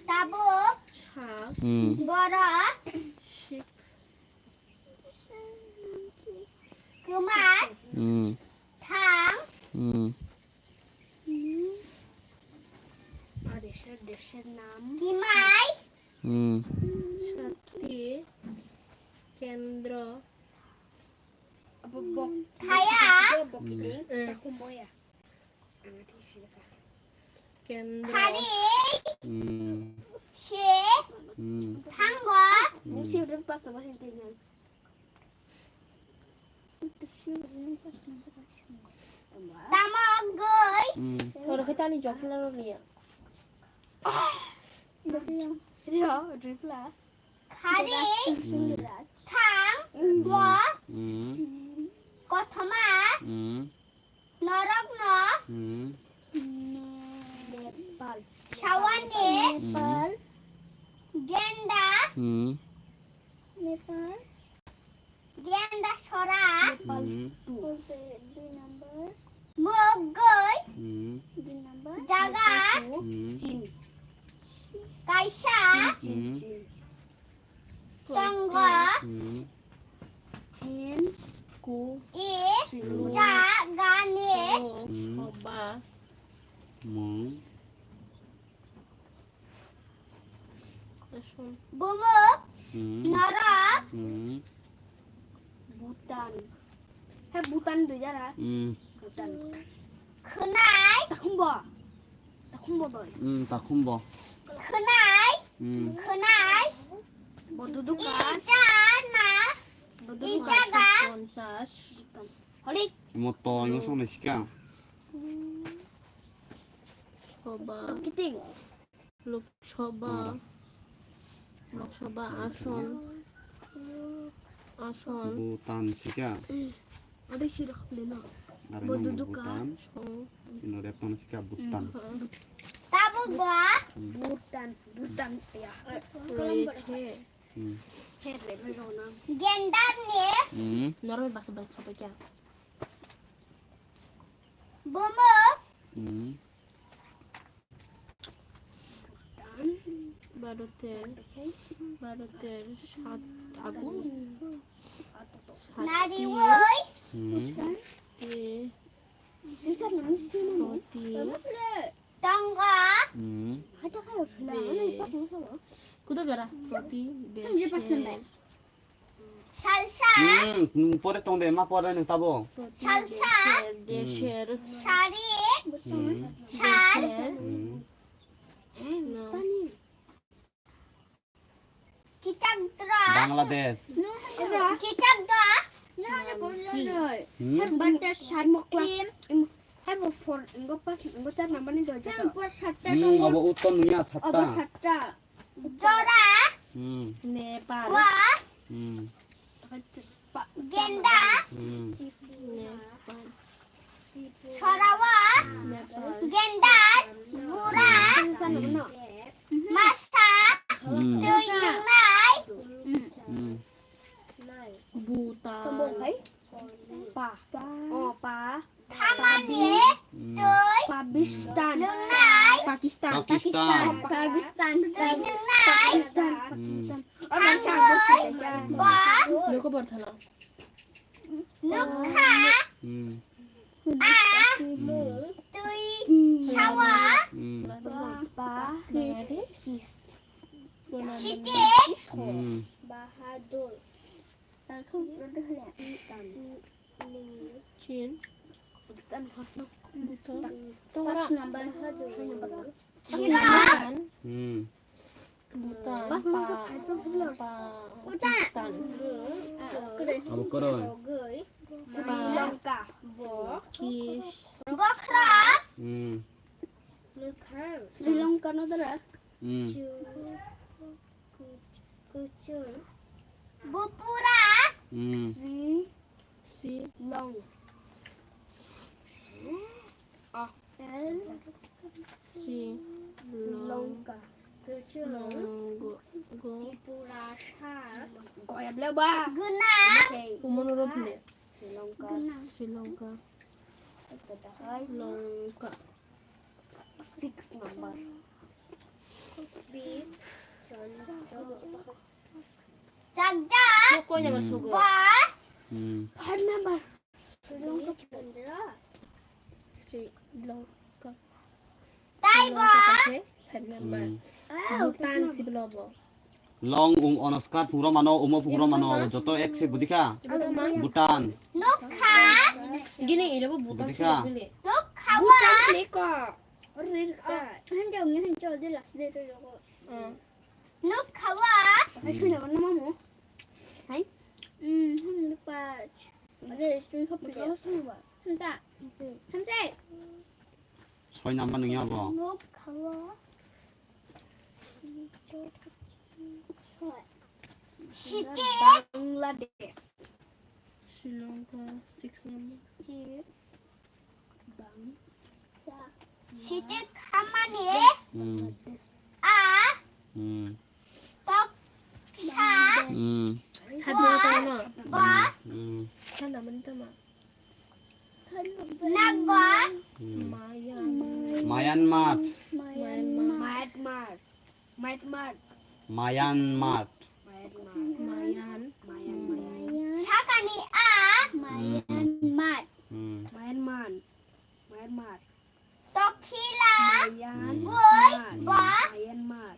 Tabuk. Sa. Hmm. Boro. Sik. Kwma. Hmm. Thang. Hmm. Deser, deser nam. Kimai. Hmm. Sakti. Kendro. Abo bok. Thaya. Bok ini. Hmm. Takhum boya. Kendro. Khari. Hmm. Se. Hmm. Thango. Hmm. Tamogoi. Hmm. Oro khe tani jok philano niya. Rio, reply. Khari. Hmm. Thang. Hmm. Bo. Hmm. Kothoma. Hmm. Norokno. Hmm. Hmm. Nepal. Genda sora. Nepal. Hmm. Two. Mugoi. Hmm. Jaga. Hmm. Chin. Kaisa. Chin, chin, hmm, chin. Tongo. Hmm. Chin. Ku. I. Chin. Jagani. Ku. Hmm. Soba. Mung. Ason. Bumuk. Hmm. Norok. Hmm. Bhutan. He Bhutan dui jara. Hmm. Bhutan. Khwnai. Takhumbo. Takhumbo doi. Hmm, takhumbo. Khwnai. Hmm. Khwnai. Bodu dukan. Ijana. Bodu dukan. Ijaga. Ponchas. Holik. Moto, imo song ni sikang. Soba. Kiting. Lok Sabha. Tamara. Lok Sabha ason. Ason. Bhutan sika. Ada sih dah leno. Ada nama Bodu duka. Bhutan. Song. Ino reptang sika Bhutan. Tabuk ba. Hmm. Bhutan, Bhutan ya. Royeche. Hmm. Gendar ni. Hmm. Norok basa basa apa ya? Bumuk. Hmm. ভারতের, ভারতের সাত আগুন, সাতটি, nariwoi, হুম, এ, প্রতি, tongo, হুম, কোথায় বেড়া? প্রতি দেশের Salsa. Hmm, pore tong de, ma pore nang tabo. Salsa. Hmm. Sari. Hmm. Sal. Hmm. Kichak dra. Bangladesh. Kichak dra. Hmm. Bata sat. Hai bo four, engo pas, engo char number ni doi jaga. Hmm, abo uttor nungya satta. Abo satta. Jora. Hmm. Nepal. Wa. Hmm. Genda. Hmm. Nepal. Sorawa. Nepal. Gendar. Bura. Hmm. Masa. Hmm. Twi nungnai. Hmm. Bhutan. Pa. Oh, pa. Thamani. Hmm. Twi. Pakistan. Nungnai. Pakistan. Pakistan. Pakistan. Twi nungnai. Pakistan. Hmm. Pakistan. Oh, bahasa Pakistan. Ba. Loko barthala. Nukha. Hmm. A. Hmm. Twi. Sawa. Hmm. Ba. Ba. Kiss. Sitik. Hmm. Bahadur. Chin. Bhutan. Tongra. Bhutan. Hmm. Bhutan. Pa-, Pakistan. Abo koroi. Sri Lanka. Kish. Bokhra. Hmm. Sri Lanka no dara. Hmm. Kuchung. Bupura. Hmm. Sri. Sri. Long. Ah. Sri. Sri Lanka. Kuchung. Long. Go. Go. Tripura. Goya bleba. Guna. Umon rop ne. Sri Lanka. Guna. Sri Lanka. Lanka. Six number. Big. Chakja. Koi number sugo? Ba. Hmm. Five number. Sri Lanka. Sri Lanka. Tai ba. Five number. Hmm. Bhutan siblo bo. Long ung onoskar phungrok mano, umo phungrok mano, joto ek se bujikha? Bhutan. Nukha. Gini ina bo Bhutan bujikha? Nukha wa. Bhutan ni ko. Ore ka. Hanjau ni hanjau de last day to jogo. Hmm. Nukha wa. Hai sini mana mamu? Hai. Hmm, hmm, lupa. Ada istri kau pergi. Kau semua. Entah. Hamse. Soi number nungya bo. Nukha wa. Siti. Bangladesh. Sri Lanka, six number. Siti khamani. Hmm. A. Hmm. Tok. Sa. Hmm. Sadwa kono. Ba. Hmm. Sana mani tama. Naga. Hmm. Mayan. Myanmar. Myanmar. Myanmar. Myanmar. Myanmar. Mayan. Mayan. Sakani a. Hmm. Myanmar. Hmm. Myanmar. Myanmar. Tokhila. Mayan. Goi. Mar. Ba. Myanmar.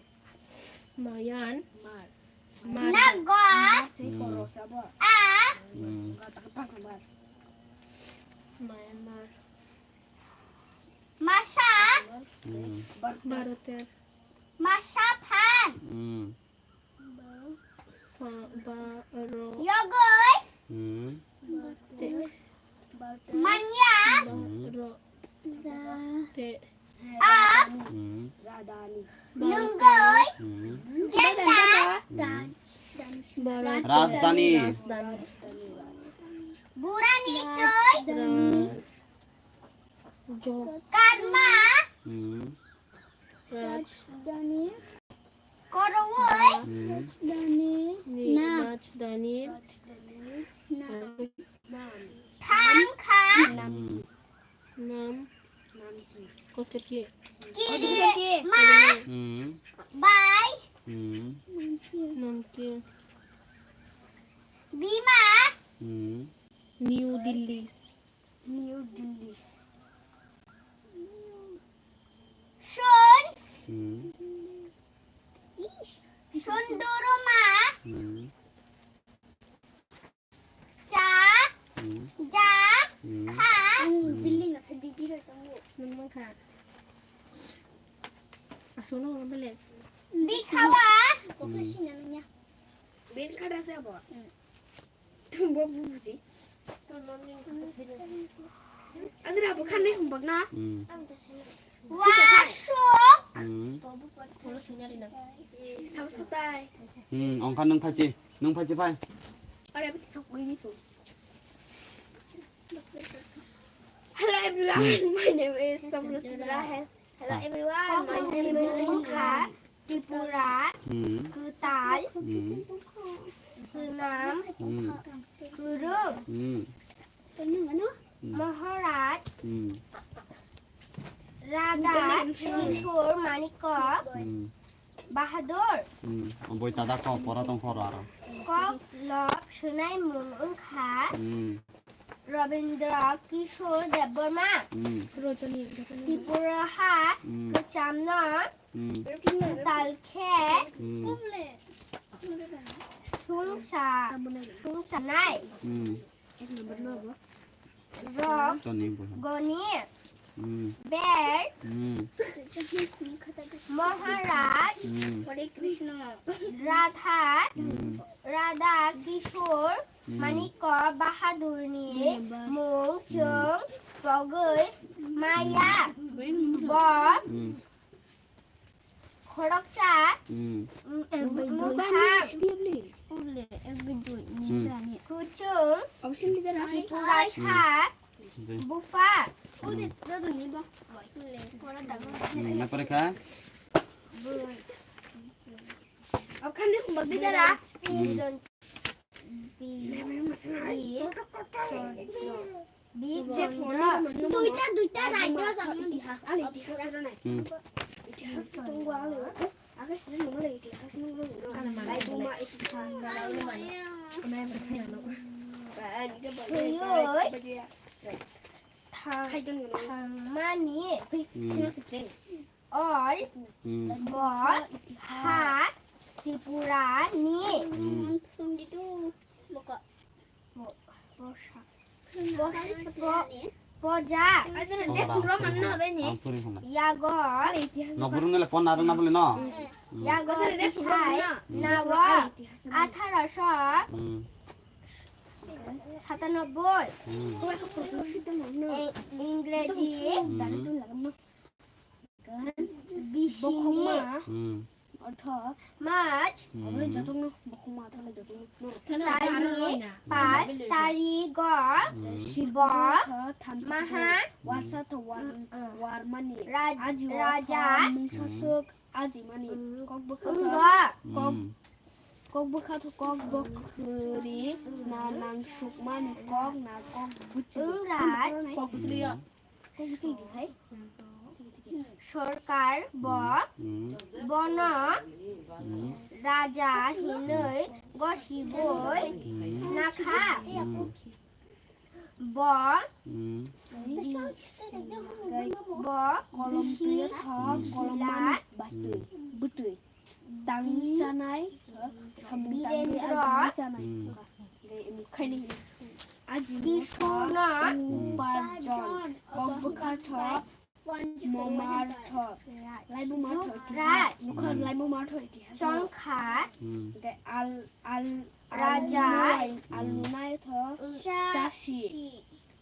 Mayan. Mar. Mar. Naga. Mar se koro sabo. A. Hmm. Myanmar. Masa. Hmm. Bharat. Masa phan. Hmm. Ba, ba, ro. Yogoi. Hmm. Te. Manya. Ba, hmm. Ro. Te. Ap. Hmm. Nungoi. Hmm. Genda. Hmm. Bharat. Rajdhani. Rajdhani. Burani toi. Ra-, jo. Karma. Hmm. Raj. Rajdhani. Korowoi. Hmm. Rajdhani. Ni, nam. Rajdhani. Nam. Thangkha. Hmm. Nam. Kotor ki. Kiri. Ma. Hmm. Bai. Hmm. Namkhi. Bima. Hmm. New Delhi. New Delhi. Sun. Hmm. Sunduruma. Hmm. Cha. Hmm. Ja. Hmm. Kha. Ang hmm. Delhi na sa Delhi ra tongo. Nang mang kha. Asono bele. Bikhawa. Kokle hmm. Sina nanya. Ben khada sa bo. Hmm. Tumbo bubusi. Adra bo khanai humbak na. Hmm. Wasuk. Hmm. Sab satai. Hmm, ongkha nung phachi, nung phachi phai. Ore, sok gini tu. Hello everyone, hmm. My name is Samrat Ibrahim. Hello everyone, my name is Mukha. Tripura, hmm. Kwtal, hmm. Swnam, hmm. Kwrwng, hmm. Maharaj, hmm. Radha, Kishore, Manikya, hmm. Bahadur. Hmm. Boi tada kok pora tong khoro aro. Kok lop swnai mung wngkha. Hmm. Rabindra Kishore Debbarma. Hmm. Tripura ha hmm. Kwchamno hmm. Kwtal khe hmm. Sungsa, sungsanai. Hmm. Rok, toni bo. Goni, hmm. Ber, hmm. Maharaj, hmm. Radha, hmm. Radha Kishore, hmm. Manikya Bahadurni hmm. Mung hmm. Chwng pogwi maya. Hmm. Bo hmm. Khoroksa, hmm. Mukhang, hmm. Kuchung, Tripura sa, hmm. Bupha. Hmm. Hmm, na pore kha? Bui. Okhane bidara. Hmm. Bi-, bi-, bi-, duita, duita raida jagani. Itihas, al itihas aro nai. Hmm. Itihas tongwa alo. Aga sini nunggu lagi itihas nunggu lagi. Ala malai buma itihas, ala ini mana? Mana yang berkaya lo? Ba, ini ke ba, ba, ba, ba, ba. Thang-, thangmani. Hmm. Sini ke. Ol, hmm. Bo, ha, Tripura ni. Hmm. Bo-, bo-, bo-, boja. Yago. Nokburung nila pon narung na bole no? Hmm. Yago kisai, hmm. Nawa. Hmm. Atharo so. Hmm. Satanobboi. Hmm. Ing-, Ingreji. Hmm. Bisini. Hmm. March. Hmm. Taini pas tarigo hmm. Sibo maha hmm. Raj-, raja hmm. Wngkha. Hmm. Kok bwkha tho kok bwkhwrwi na nangsukmani kok na kok bwchwrwi. Wng raj. Kok bwchwrwi o. Kok bwchwrwi hai. Sorkar bo Hmm. bono Hmm. raja hinwi gosibwi Hmm. nakha. Hmm. Bo Hmm. bo Kolom bisi twi thok, kolom sila mani batwi, bwtwi. Tang chanai, samung tangwi Birendra. Ajini chanai. Hmm. Khaini ajini Krishna. Uparjon, kok bwkha thok, momar thok, laibuma thok, Jugraj. Nukha Hmm. laibuma thok itihas. Chongkha. Hmm. Al, al, Raja. Alunai, alunai tho. Cha-, chasi.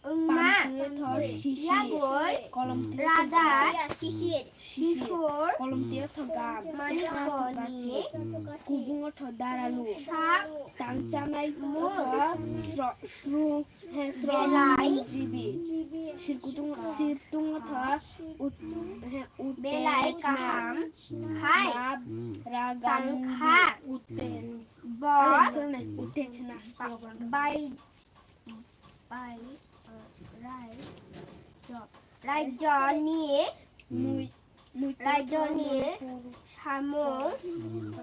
Wngma. Pamtwi tho sisi. Yagul. Kolom twi tho Raja. Gam. Sisir. Sisir. Bisur. Kolom twi tho gam. Manikoni. Kubungo tho daralu. Sak. Tangchanai tho sro-, srung, he, srung Belai. Jibi. Sirkutung, sirtungo tho ut-, he, ut-, Belai kaham. Khai. Rab, ragan, Tangkha. Uten. Bo. Uten. Bai. Bai, uh, rai, jo. Rajyoni, Hmm. Rajyoni samung, Hmm.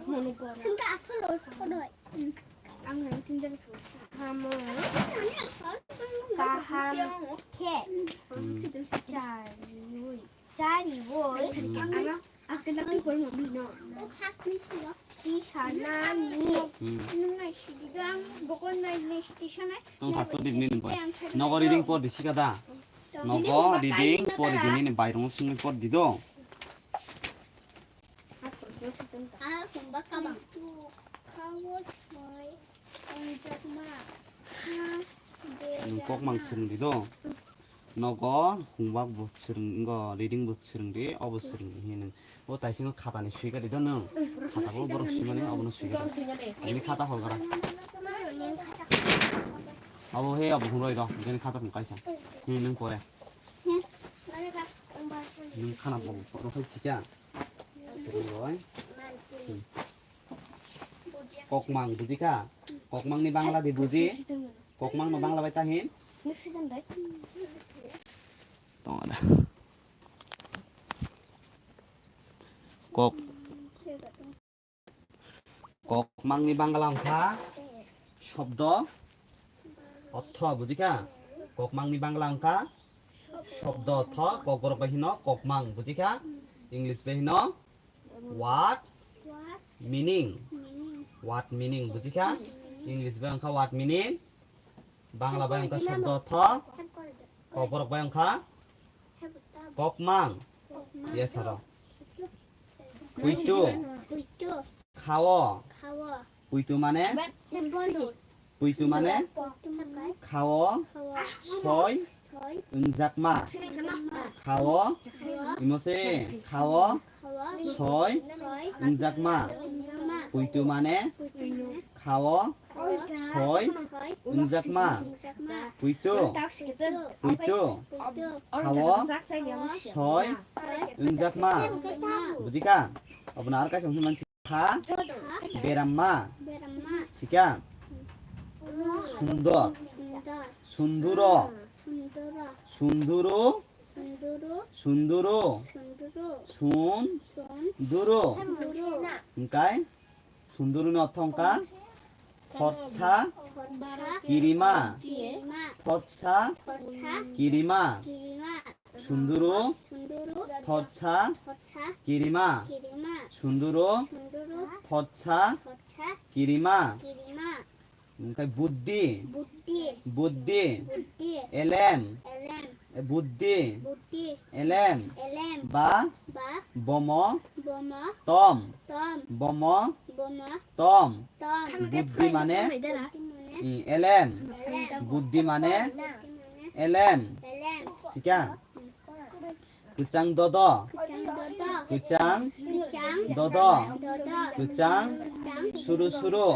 Samung kaham khe Hmm. chariwi. Hmm. Twi sanani. Hmm. Tong kha to dibni ni pai. Nogo reading por di sika da. Nogo reading por di ni bai rong sung por di do. Nung kok mang sung di do. Nogo hwnbak bo swrwng, wngkha reading bo swrwng di, obo swrwng di hinwi. O taisingo khatani swika di do nwng. Khata bo borok swimani obono swika di. Bini khata hol gara. Abo he abo hwnroi do, bini khata hwn kaisa. Hinwi nwng pore. Nwng khana bo rw khai sika. Swrwng roi. Hmm. Kokmang, buji kha? Kokmang ni Bangla di buji? Kokmang no Bangla bai ta hin? Tong ada. Kok. Kokmang ni Bangla wngkha shobdo, ortho, buji kha? Kokmang ni Bangla wngkha shobdo, ortho, kokborok bai hino kokmang, buji kha? English bai hino What? Meaning. What meaning? Buji kha? English bai wngkha what meaning? Bangla bai wngkha shobdo ortho. Kokborok bai wngkha kokmang. Yes, aro. Puitu. Khao. Puitu mane? Puitu mane khao, soi wngjakma. Khao, imo se khao, soi wngjakma. Puitu mane khao, soi wngjakma. Puitu, puitu, khao, soi wngjakma. Bujikha? Obono ar kaisa hwnwi mansi. Kha beramma. Sikha sundor. Sunduro. Sunduru. Sunduru. Sunduru. Sunduru. Hwnkhe sunduru ni ortho wngkha thotsa kirima. Thotsa kirima. Sunduru. Thotsa kirima. Sunduru. Thotsa kirima. Hwnkhe buddhi. Buddhi. Elem. Buddhi. Elem. Ba. Bomo. Tom. Bomo. Tom. Buddhi mane? Elem. Buddhi mane? Elem. Sikha? Kwchang dodo. Kwchang dodo. Kwchang suru suru.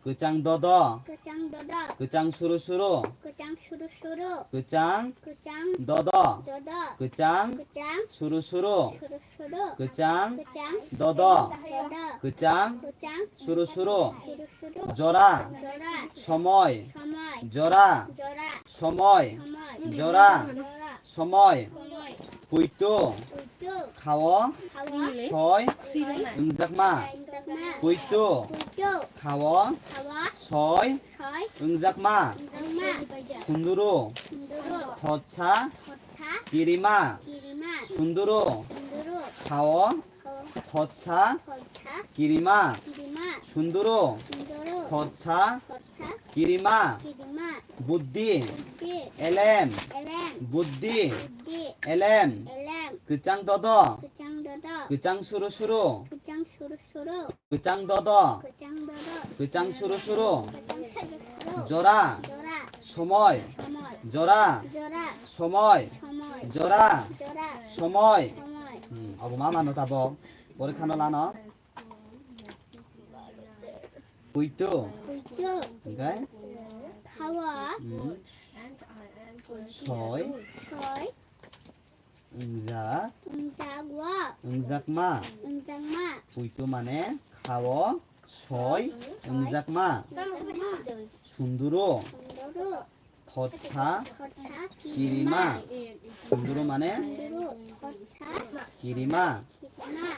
Kwchang dodo. Kwchang dodo. Kwchang suru suru. Kwchang suru suru. Kwchang. Kwchang. Dodo. Dodo. Kwchang. Kwchang. Suru suru. Suru suru. Kwchang. Kwchang. Dodo. Dodo. Kwchang. Kwchang. Suru suru. Suru suru. Jora. Jora. Somoi. Somoi. Jora. Jora. Somoi. Somoi. Jora. Jora. Somoi. Somoi. Puitu. Puitu. Khao. Khao. Soi. Soi. Wngjakma. Wngjakma. Puitu. Puitu. Khao. Khao. Soi. Soi. Wngjakma. Wngjakma. Sunduru. Sunduru. Thotsa. Thotsa. Kirima. Kirima. Sunduru. Sunduru. Khao. Khao. Thotsa. Thotsa. Kirima. Kirima. Sunduru. Sunduru. Thotsa. Thotsa. Kirima. Kirima. Buddhi. Buddhi. Elem. Elem. Buddhi. Buddhi. Elem. Elem. Kwchang dodo. Kwchang dodo. Kwchang suru suru. Kwchang suru suru. Kwchang dodo. Kwchang dodo. Kwchang suru suru. Kwchang suru suru. Jora. Jora. Somoi. Somoi. Jora. Jora. Somoi. Somoi. Jora. Jora. Somoi. Somoi. Hmm, abo ma mano tabok. Porikha no lano. Puitu. Puitu. Hingkai? Khao. Hmm. Soi. Soi. Wngjak. Wngjak wa. Wngjakma. Wngjakma. Puitu mane khao soi wngjakma. Wngjakma. Sunduru. Sunduru. Thotsa. Thotsa. Kirima. Kirima. Sunduru mane? Sunduru. Thotsa. Kirima. Kirima.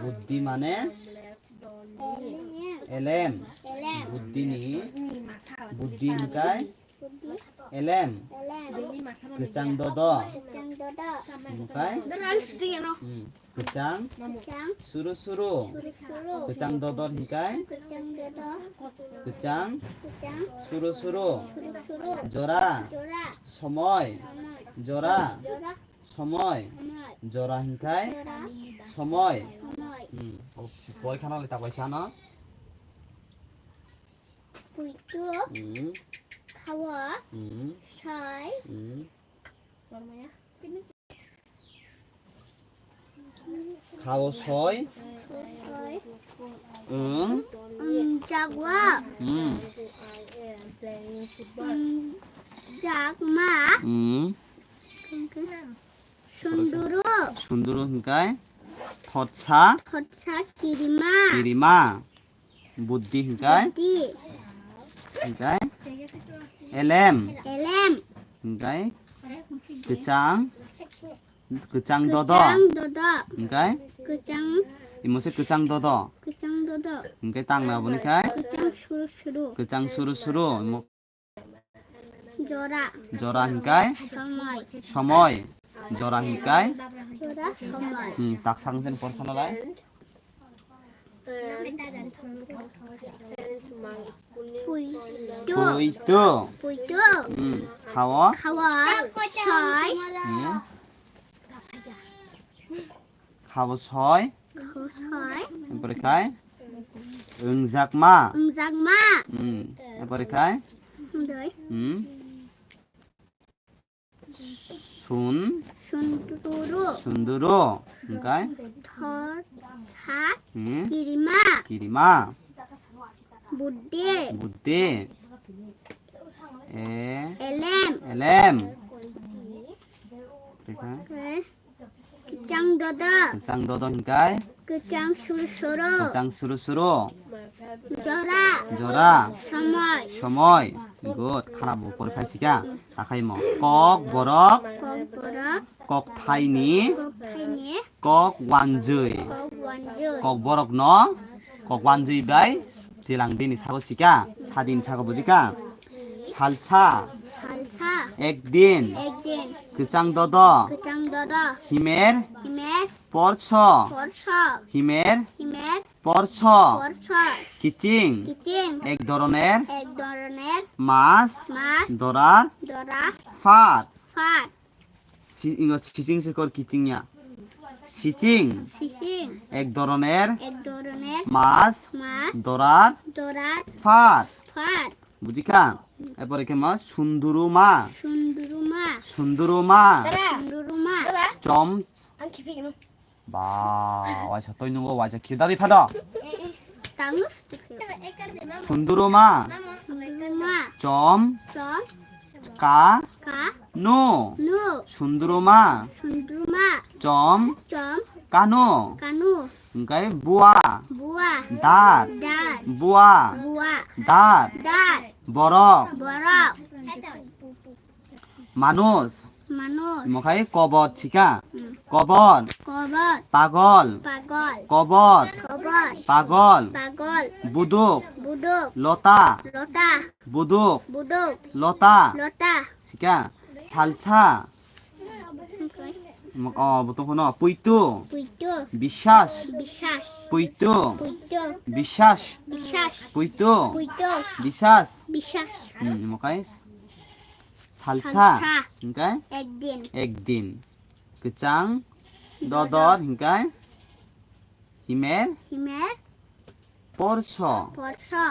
Buddhi mane? Elem. Elem. Elem. Buddhi ni. Buddhi hingkai? Elem. Elem. Kwchang dodo. Kwchang dodo. Hingkai? Hmm. Kwchang. Kwchang. Suru suru. Suru suru. Kwchang dodo hingkai? Kwchang dodo. Kwchang. Kwchang. Suru suru. Suru suru. Jora. Jora. Somoi. Somoi. Jora. Jora. Somoi. Somoi. Jora hingkai? Jora. Somoi. Somoi. Hmm. Porikha no le ta kaisa no. Puitu. Hmm. Khao. Hmm. Soi. Hmm. Khao soi. Soi. Wng. Wngjakma. Hmm. Wngjakma. Hmm. Sunduru. Sunduru hingkai. Thotsa. Thotsa kirima. Kirima. Buddhi hingkai? Buddhi. Hingkai? Elem. Elem. Hingkai? Kwchang. Kwchang dodo. Kwchang dodo. Hingkai? Kwchang. Imo se kwchang dodo. Kwchang dodo. Hingkai tang na boni khai? Kwchang suru suru. Kwchang suru suru. Imo Jora. Jora hingkai? Somoi. Somoi. Jora hingkai? Jora somoi. Hmm, tak sang sen por sana lai. Puitu. Puitu. Puitu. Hmm, khao? Khao. Soi. Hmm. Khao soi. Khao soi. Empore khai? Wngjakma. Wngjakma. Hmm. Empore khai? Doi. Hmm. Sun. Sunduru. Sunduru. Hingkai? Thorsa. Hmm. Kirima. Kirima. Buddhi. Buddhi. E. Elem. Elem. Empore khai? E. Kwchang dodo. Kwchang dodo hingkai? Kwchang suru suru. Kwchang suru suru. Jora. Jora. Somoi. Somoi. Good. Khara bo pori phaisika. Takhaimo. Kok borok. Kok borok. Kok thaini. Kok thaini. Kok wanjwi. Kok wanjwi. Kok borok no. Kok wanjwi bai tilang bini sago sika, sadin sago bujika. Salsa. Salsa. Ekdin. Ekdin. Kwchang dodo. Kwchang dodo. Himer. Himer. Porso. Porso. Himer. Himer. Porso. Porso. Kiching. Kiching. Ek doroner. Ek doroner. Mas. Mas. Dorar. Dorar. Fat. Fat. Si-, ingo siching se kor kiching ya. Siching. Siching. Ek doroner. Ek doroner. Mas. Mas. Dorar. Dorar. Fat. Fat. Bujika? Epore khe ma sunduru ma. Sunduru ma. Sunduru ma. Sunduru ma. Chom. Ang khiphik no. Ba, waisa toi nungo waisa khir dadi phado. Tangno sutwi khe. Sunduruma. Sunduruma. Chom. Chom. Ka. Ka. No. No. Sunduruma. Sunduruma. Chom. Chom. Kano. Kano. Hingkai bua. Bua. Dar. Dar. Bua. Bua. Dar. Dar. Borok. Borok. Manuj. Manuj. Mokhai kobot sika. Hmm. Kobot. Kobot. Pagol. Pagol. Kobot. Kobot. Pagol. Pagol. Buduk. Buduk. Lota. Lota. Buduk. Buduk. Lota. Lota. Sika. Salsa. Okay. Mo-, oh, butung kono. Puitu. Puitu. Bisas. Bisas. Puitu. Puitu. Bisas. Bisas. Puitu. Puitu. Bisas. Bisas. Hmm, mokhai. Salsa. Salsa. Hingkai? Ekdin. Ekdin. Kwchang. Dodor. Dodor. Hingkai? Himer. Himer. Porso. Porso.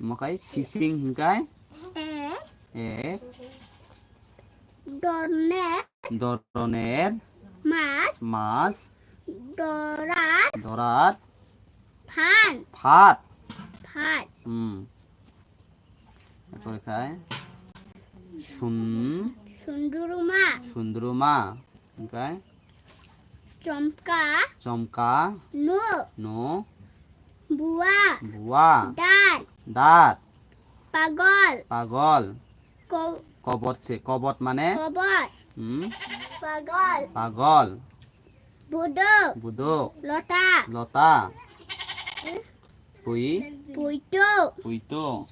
Mokhai sising hingkai? E. E. Dorne. Doroner. Mas. Mas. Dorat. Dorat. Phan. Phat. Phat. Hmm. Ekore khai. Sun. Sunduruma. Sunduruma. Hingkai? Chomka. Chomka. No. No. Bua. Bua. Dar. Dar. Pagol. Pagol. Ko- Kobot se. Kobot mane? Kobot. Hmm? Pagol. Pagol. Buduk. Buduk. Lota. Lota. Hmm? Pui. Puitu. Puitu.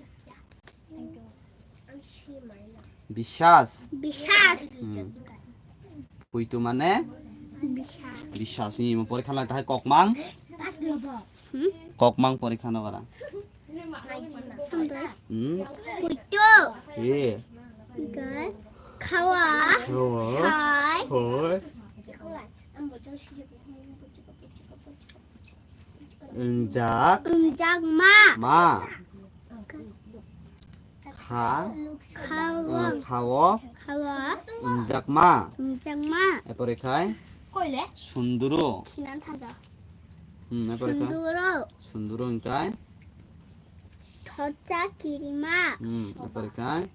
Bisas. Bisas. Hmm. Puitu mane? Bisas. Bisas ni mo porikha lai tahai kokmang. Hmm? Kokmang porikha no gara. Hmm? Puitu. Ye. Khawa. Khawa. Sai. Hoi. Wngjak. Wngjak ma. Ma. Kha. Khawa. Uh, khawo. Khawa. Wngjak ma. Wngjak ma. Epore khai. Koile? Sunduru. Sinan thaja. Hmm, epore khai. Sunduru. Sunduru hingkai. Thorcha kirima. Hmm, epore khai.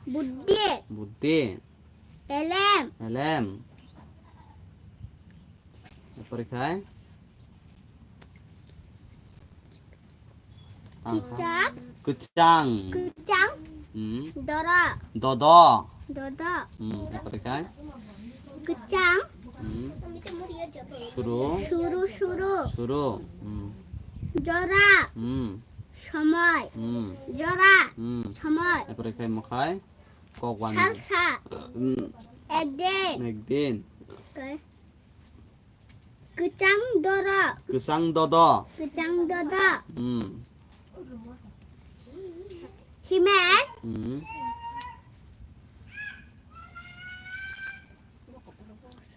Buddhi. Buddhi. Elem. Elem. Epore khai. Tangkha. Kichak. Kwchang. Kwchang. Hmm. Doro. Dodo. Dodo. Hmm, epore khai. Kwchang. Hmm. Suru. Suru, suru. Suru. Hmm. Jora. Hmm. Somoi. Hmm. Jora. Hmm. Somoi. Epore khai mokhai. Kok wani. Salsa. Hmm. Ekdin. Ekdin. Okay. Kwchang doro. Kwchang dodo. Kwchang dodo. Hmm. Himer. Hmm.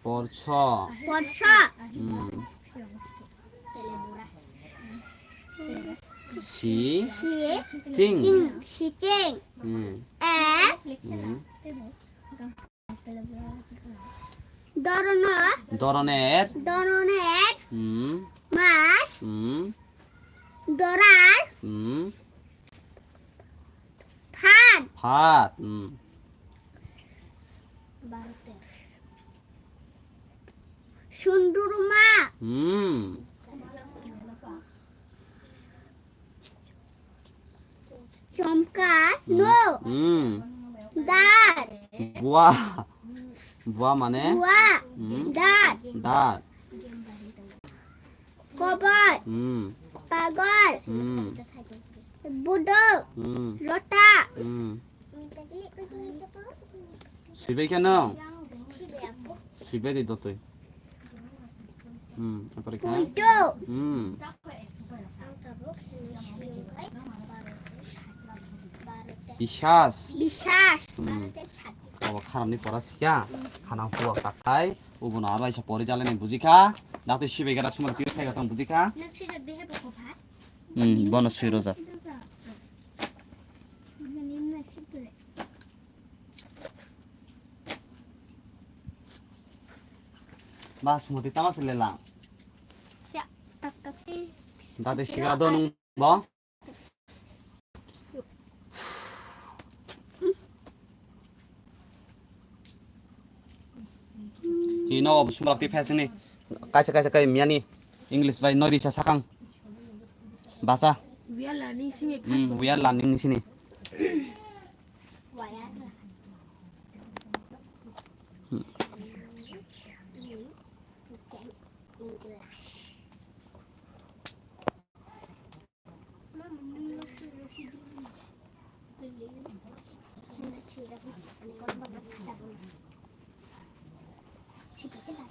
Porso. Porso. Hmm. Si. Si. Ching. Ching. Si ching. Hmm. E. Hmm. Dorono. Doroner. Doroner. Hmm. Mas. Hmm. Dorar. Hmm. Phat. Phat. Hmm. Sunduruma. Hmm. Chomka. Hmm. No. Hmm. Dar. Bua. Bua mane? Bua. Hmm. Dar. Dar. Kobor. Hmm. Pagol. Hmm. Buduk. Hmm. Lota. Hmm. Sibai khe nung? Sibai di dotwi. Hmm, epore khai. Puitu. Hmm. Bisas. Bisas. Hmm. Abo kharani pora sikha. Hanang puwa kakhai. Ubono aro aisa pori jalani bujikha. Dakti sibai gara sumar twi khai gatang bujikha. Hmm, bono sui rojak. Basmati tama se lelang. Siya, tak Dati siga do nung bo. Ino sumrak ti fashion ni. Kaisa kaisa kai miani English bai noi risa sakang. Basa. We are learning simi. Hmm, we are learning ni sini.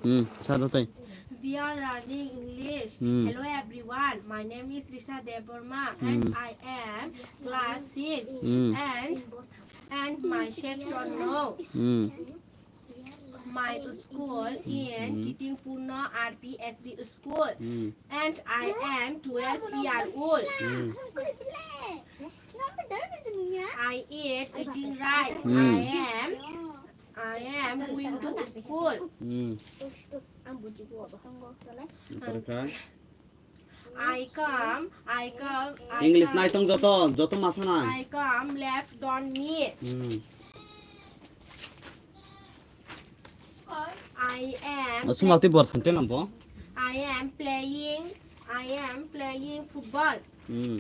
Hmm, sado tai. We are learning English. Hmm. Hello everyone, my name is Risha Debbarma and Hmm. I am class six Hmm. and, and my section no. Hmm. My school in Hmm. Kitingpurno R P S B school Hmm. and I am twelve year old. Hmm. I eat eating rice. Hmm. I am, I am going to school. Hmm. Tore kha? I come, I come, I English come, nai tong joto, joto masa nai. I come left on me. Hmm. I am, Sumati bor thante nambo. I am playing, I am playing football. Hmm.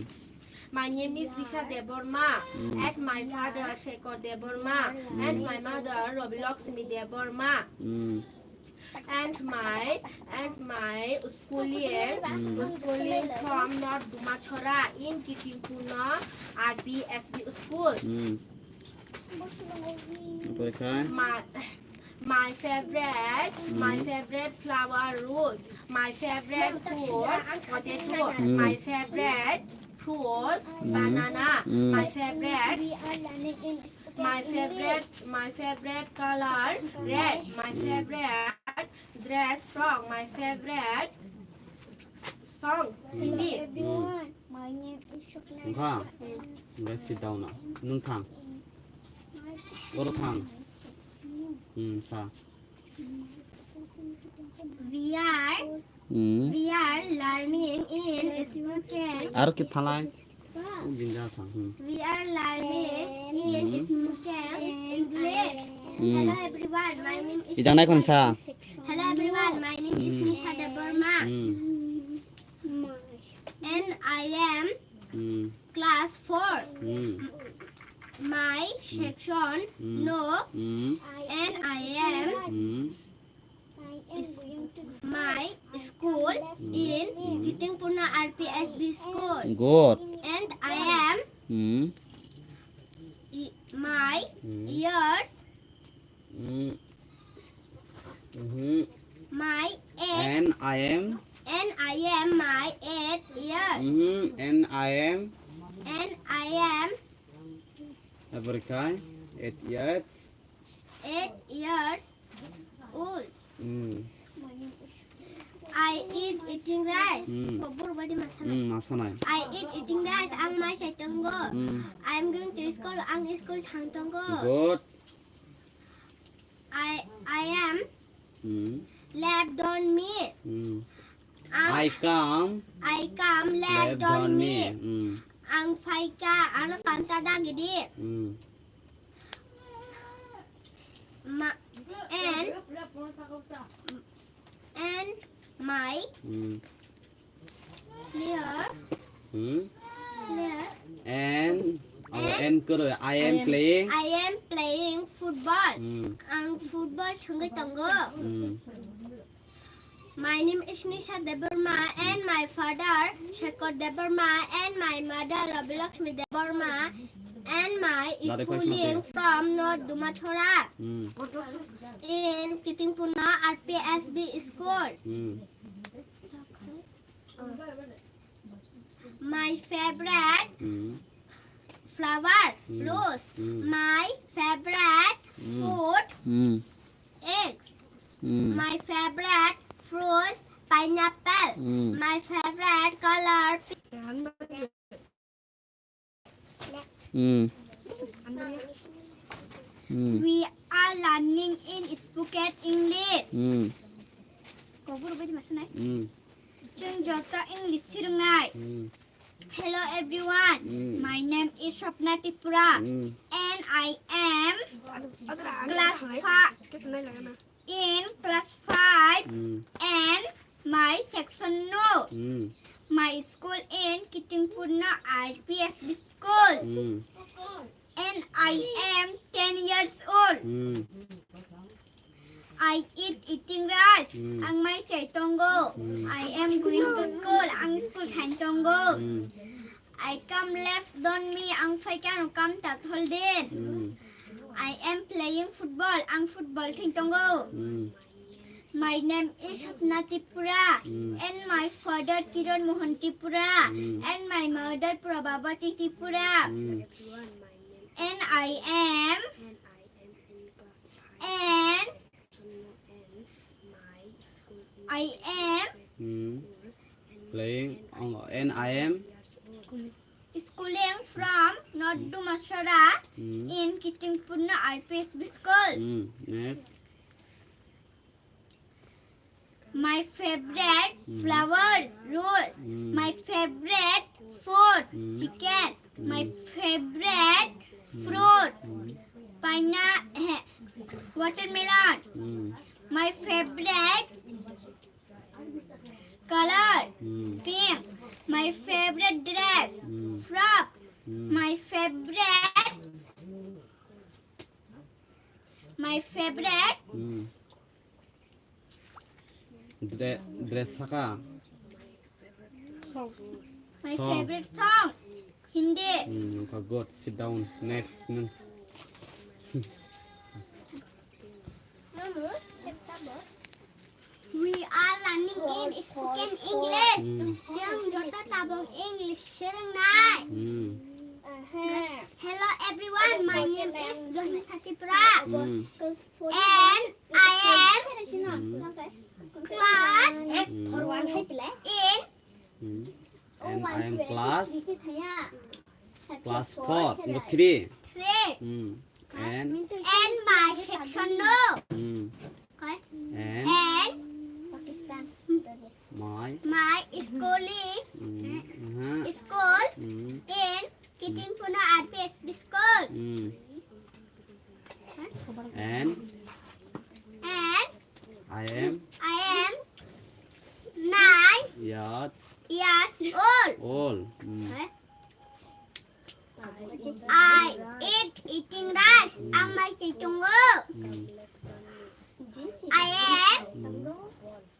My name is Risha Debbarma, Hmm. and my father Shekhar Debbarma, and Hmm. my mother Rabi Lakshmi Debbarma. Hmm. And my, and my schooling, Hmm. schooling from North Dumachora in Kitingpurno R P S B school. Hmm. Tore kha? My, my favorite, my Hmm. favorite flower rose. My favorite food potato. Hmm. My favorite fruit Hmm. banana. Hmm. My favorite, my favorite, my favorite color red. My Hmm. favorite dress frock. My favorite songs Hmm. Hindi. Hmm. Wngkha? Wngkha sit down na. Nwng thang. Oro thang. Hmm, sa. We are, Hmm. we are learning in spoken. Aro ki thalai? Ginja thang. Hmm. We are learning in Hmm. spoken English. Hmm. Hello everyone, my name is Ijang nai khon sa. Hello everyone, my name is Hmm. Nisha Debbarma. Hmm. And I am Hmm. class four. Hmm. My Hmm. section Hmm. no. Hmm. And I am Hmm. My school in Kitingpurno R P S B school. Good. And I am Hmm. i- my Hmm. years. Hmm. Mhm. My eight. And I am. And I am my eight years. Mhm. And I am. And I am Abrika, eight years. Eight years old. Hmm. I eat eating rice. Hmm. Kobor badi masa nai. Hmm, masa nai. I eat eating rice. Ang mai sai tongo. Hmm. I am going to school. Ang school thang tongo. Good. I, I am Hmm. left on me. Hmm. Ang, I come. I come left Left on on me. me. Hmm. Ang phaikha, ano kanta dagidi. Hmm. Ma, and, and my Hmm. player, Hmm. player, And, oh, And and koro, I am I am, playing. I am playing football. Hmm. Ang football thwngwi tongo. Hmm. My name is Nisha Debbarma and my father Shekhar Debbarma and my mother Rabi Lakshmi Debbarma and my Dare question schooling ate. from North Dumachora Hmm. in Kitingpurno R P S B school. Hmm. My favorite Hmm. flower Hmm. rose. Hmm. My favorite Hmm. food Hmm. eggs. Hmm. My favorite fruits pineapple. Hmm. My favorite color pink. Hmm. Hmm. We are learning in spoken English. Hmm. Kobor bai di masa nai. Hmm. Chwng joto English swrwngnai. Hmm. Hello everyone. Hmm. My name is Swapna Tripura. Hmm. And I am class five. In class five. Hmm. And my section no. Hmm. My school in Kitingpurna R P S B school. Hmm. And I am ten years old. Hmm. I eat eating rice. Hmm. Ang mai chai tongo. Hmm. I am going to school. Ang school thain tongo. Hmm. I come left don me. Ang phai kano kam ta thol din. Hmm. I am playing football. Ang football thain tongo. Hmm. My name is Swapna Tripura. Hmm. And my father Kiran Mohan Tripura. Hmm. And my mother Prabhavati Tripura. Hmm. And I am And I am Hmm. Playing. Oh, and I am schooling from North Dumasara Hmm. in Kitingpurna R P S B school. Hmm. Next. My favorite Hmm. flowers, rose. Hmm. My favorite food, Hmm. chicken. My Hmm. favorite Hmm. fruit, Hmm. pina-, eh, watermelon. Hmm. My favorite color, Hmm. pink. My favorite dress, Hmm. frock. Hmm. My favorite, my favorite Hmm. Dre-, dress saka. My Song. favorite songs, Hindi. Hmm, okay, good. Sit down. Next. Hmm. We are learning in spoken English. Hmm. Chwng joto tabuk English swrwngnai. Hmm. Hello everyone, my name is Dohin Satipura. Hmm. And I am Hmm. class Hmm. in Hmm. And I am class, class four, no, three. Three. Hmm. And And my section no. Hmm. Okay. And And my my schooling Hmm. Uh-huh. school Hmm. in Kitingpurna R P S B school. Hmm. And And I am I am nine years years old. old. Mm. Eh? I eat eating rice. Ang mai chai tongo. Mm. I am Mm.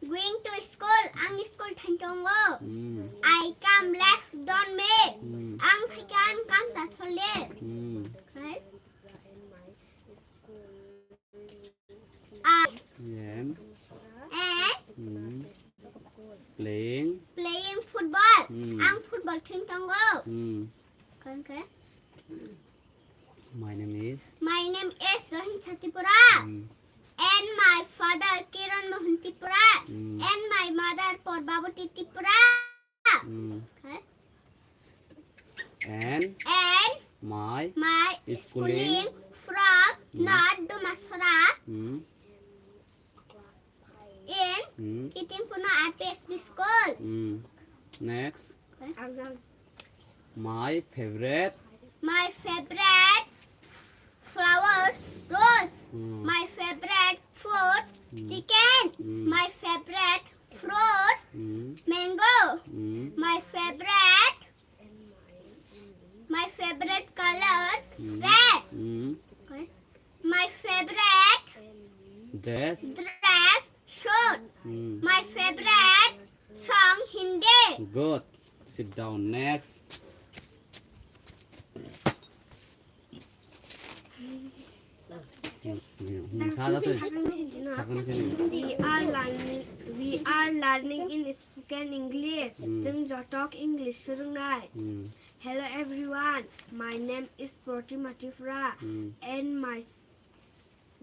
going to school. Ang school thain tongo. Mm. I come left don me. Mm. Ang phai kha ang kam ta thole. Mm. Eh? I am And Mm. playing. playing football. Mm. Ang football thain tongo. Mm. Okay. My name is. My name is Dohin Satipura. Mm. And my father Kiran Mohan Tripura. Mm. And my mother Porbabati Tripura. Mm. Okay. And And my my schooling schooling from Mm. North Dumasara Mm. in Mm. Kitingpurna R P S B school. Mm. Next. Okay. My favorite. My favorite flowers, rose. Mm. My favorite food, Mm. chicken. Mm. My favorite fruit, Mm. mango. Mm. My favorite, my favorite color, Mm. red. Mm. Okay. My favorite Dress. dress, suit. Mm. My favorite song, Hindi. Good. Sit down. Next. Hmm, hmm, hmm, sa da to. Sakang sini. We are learning, we are learning in spoken English. Hmm. Chwng jotok English swrwngnai. Hmm. Hello everyone, my name is Protima Tripura Hmm. and my s-,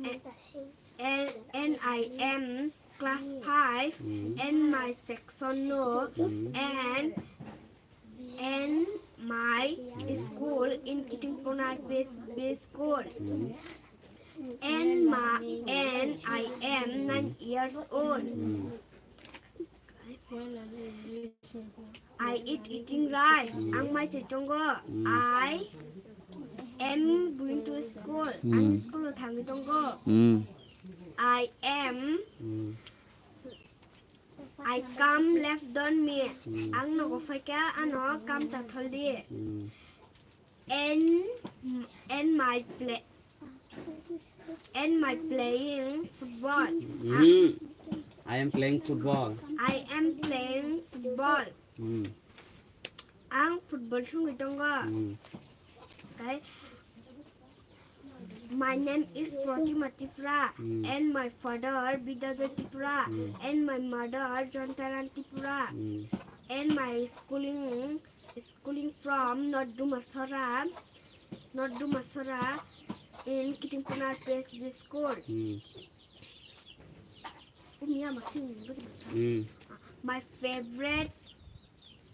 a-, and, and I am class five Hmm. and my section no Hmm. and And my school in Kitingpurna Base, Base School. Mm. And my, and I am nine years old. Mm. I eat eating rice. Hmm. Ang mai se tongo. Hmm. I am going to school. Hmm. Ang school o thangwi tongo. Hmm. I am. Hmm. I come left on me. Hmm. Ang nogo phaikha ano kam ta tholdi. Hmm. And and my play and my playing football. Hmm. I am playing football. I am playing football. Hmm. Ang football thungwi tongo. Hmm. Okay. My name is Protima Tripura. Hmm. And my father Bidyajoy Tripura. Hmm. And my mother Jontaran Tripura. Hmm. And my schooling schooling from North Dumasora, North Dumasora in Kitimpunar P S B school. Hmm. Umi ama sing ni budi masa. Hmm. My favorite,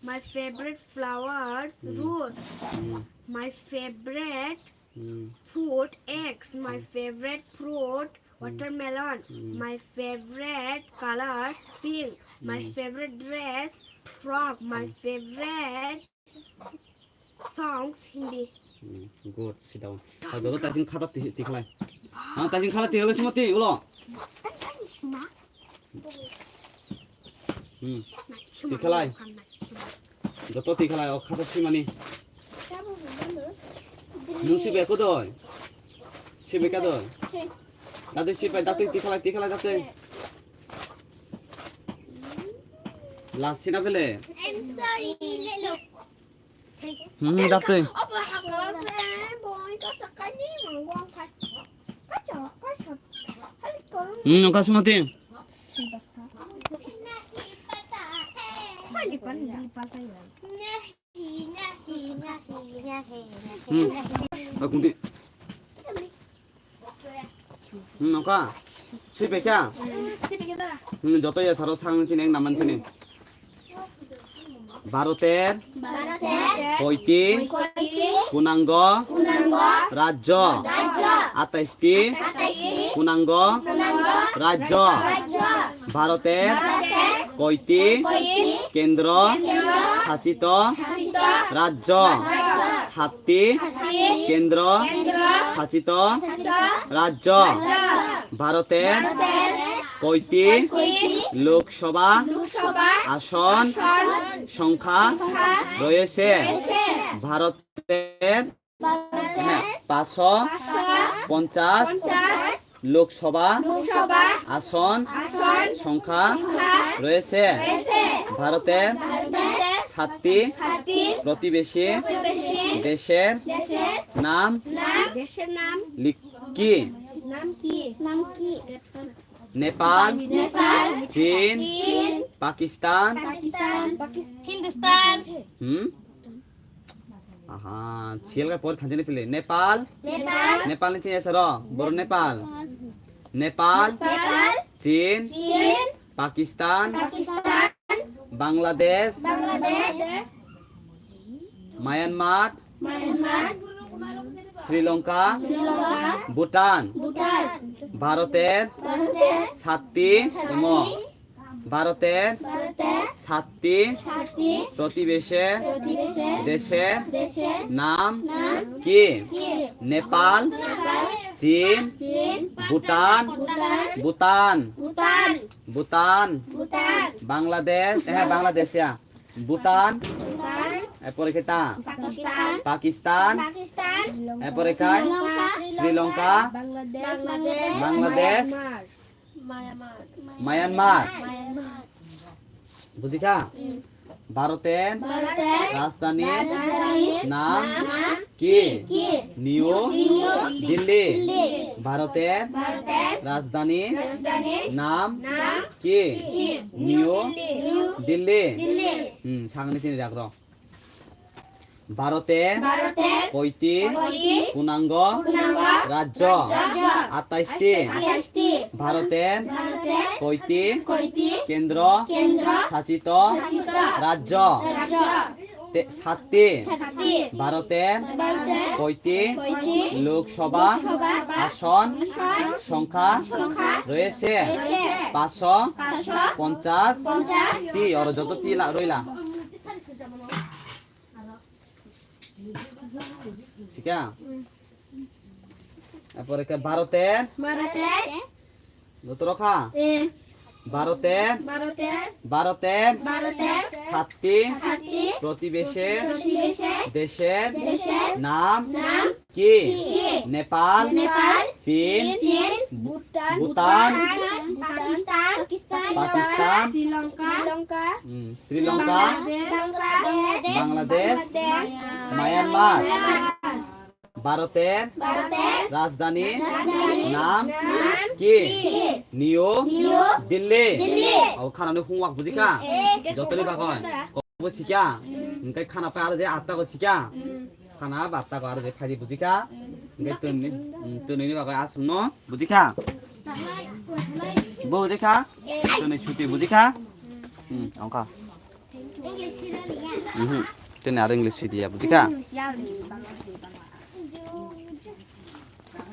my favorite flowers, hmm, rose. Hmm. My favorite, hmm, fruit, eggs. My, hmm, favorite fruit, hmm, watermelon. Hmm. My favorite color, pink. My, hmm, favorite dress, frock. My, hmm, favorite songs, Hindi. Hmm, good, sit down. Ah, joto taising khata ti, ti khlai. Ah, taising khata ti khlai sima ti ulo. Hmm. Ti khlai. Joto ti khlai, o khata simani. Nung sibe ko doi? Sibe ka doi? Dati sibe, dati ti khlai, ti khlai dati. Last sina bele. I'm sorry, lelo. Hmm, dati. Hmm, nung kasumati. Hmm. Aku di. Hmm, nokha? Sui pekha? Hmm, joto ya saro sang chini, ek naman chini. ভারতের ভারতের কয়টি কয়টি পূর্ণাঙ্গ পূর্ণাঙ্গ রাজ্য? রাজ্য? আঠাশটি আঠাশটি পূর্ণাঙ্গ পূর্ণাঙ্গ রাজ্য? রাজ্য? ভারতের ভারতের কয়টি কয়টি কেন্দ্র কেন্দ্র শাসিত শাসিত রাজ্য? রাজ্য? সাতটি সাতটি কেন্দ্র কেন্দ্র শাসিত শাসিত রাজ্য? রাজ্য? ভারতের ভারতের কয়টি কয়টি লোকসভা লোকসভা আসন আসন সংখ্যা সংখ্যা রয়েছে? রয়েছে? ভারতের ভারতের হ্যাঁ, পাঁচশো পাঁচশো পঞ্চাশ পঞ্চাশ লোকসভা লোকসভা আসন আসন সংখ্যা সংখ্যা রয়েছে। রয়েছে। ভারতের ভারতের সাতটি সাতটি প্রতিবেশী প্রতিবেশী দেশের দেশের নাম নাম দেশের নাম লিখ-, কি? নাম কি? নাম কি? নেপাল, নেপাল, চীন, চীন, পাকিস্তান, পাকিস্তান, পাকিস-, হিন্দুস্তান। হুম? Aha, sial ka por khanjani pili. Nepal, Nepal, Nepal ni chini asaro, boro Nepal. Nepal, Nepal, Chin, Chin, Pakistan, Pakistan, Bangladesh, Bangladesh, Myanmar, Myanmar, Sri Lanka, Sri Lanka, Bhutan, Bhutan. ভারতের ভারতের সাতটি সাতটি এবং ভারতের ভারতের সাতটি সাতটি প্রতিবেশী প্রতিবেশী দেশের দেশের নাম নাম কি? কি? নেপাল, নেপাল, চীন, চীন, ভুটান, ভুটান, ভুটান, ভুটান, ভুটান, ভুটান, বাংলাদেশ, হ্যাঁ, বাংলাদেশ, ইয়া। ভুটান, ভুটান, এরপরে কি তা? পাকিস্তান, পাকিস্তান, পাকিস্তান, এরপরে কাই? Sri Lanka, Sri Lanka, Bangladesh, Bangladesh, Bangladesh, Myanmar. Myanmar. Myanmar. বুঝিকা? হুম। ভারতের ভারতের রাজধানীর রাজধানীর নাম নাম কি? কি? নিউ নিউ দিল্লি। দিল্লি। ভারতের ভারতের রাজধানীর রাজধানীর নাম নাম কি? কি? নিউ দিল্লি। নিউ দিল্লি। দিল্লি। হুম, সাংনি চিনি রাখরো। ভারতের ভারতের কয়টি কয়টি পূর্ণাঙ্গ পূর্ণাঙ্গ রাজ্য? রাজ্য। আঠাশটি। আঠাশটি। ভারতের ভারতের কয়টি কয়টি কেন্দ্র কেন্দ্র শাসিত শাসিত রাজ্য? রাজ্য। সাতটি ভারতের কয়টি লোকসভা আসন সংখ্যা রয়েছে? পাঁচশো পঞ্চাশ টি। অর যত টি লা-, রইলা। ঠিক আছে? তারপরে কে ভারতের ভারতের যত রক্ষা এ ভারতের ভারতের ভারতের ভারতের সাতটি সাতটি প্রতিবেশী প্রতিবেশী দেশের দেশের নাম নাম কি? কি? নেপাল, নেপাল, চীন, চীন, ভুটান, ভুটান, পাকিস্তান, পাকিস্তান, পাকিস্তান, শ্রীলঙ্কা, শ্রীলঙ্কা, উম, শ্রীলঙ্কা, বাংলাদেশ, বাংলাদেশ, বাংলাদেশ, মায়ানমার। মায়ানমার। ভারতের ভারতের রাজধানীর রাজধানীর নাম নাম কি? কি? New New Delhi. Delhi. O khana ni hungwak bujikha? এ, jotoni bagwi. Ko bujikha? Hingke khana pa aro je atta ko sikha? Khana ba atta ko aro je phaidi bujikha? Hingke tuni, mm, tuni ni bagwi aswk no bujikha? Bo bujikha? Tuni chuti bujikha? Hmm, ongkha. English sida liya. Mhm. Tini aro English sidi ya, bujikha? English ya, Bangla si, Bangla.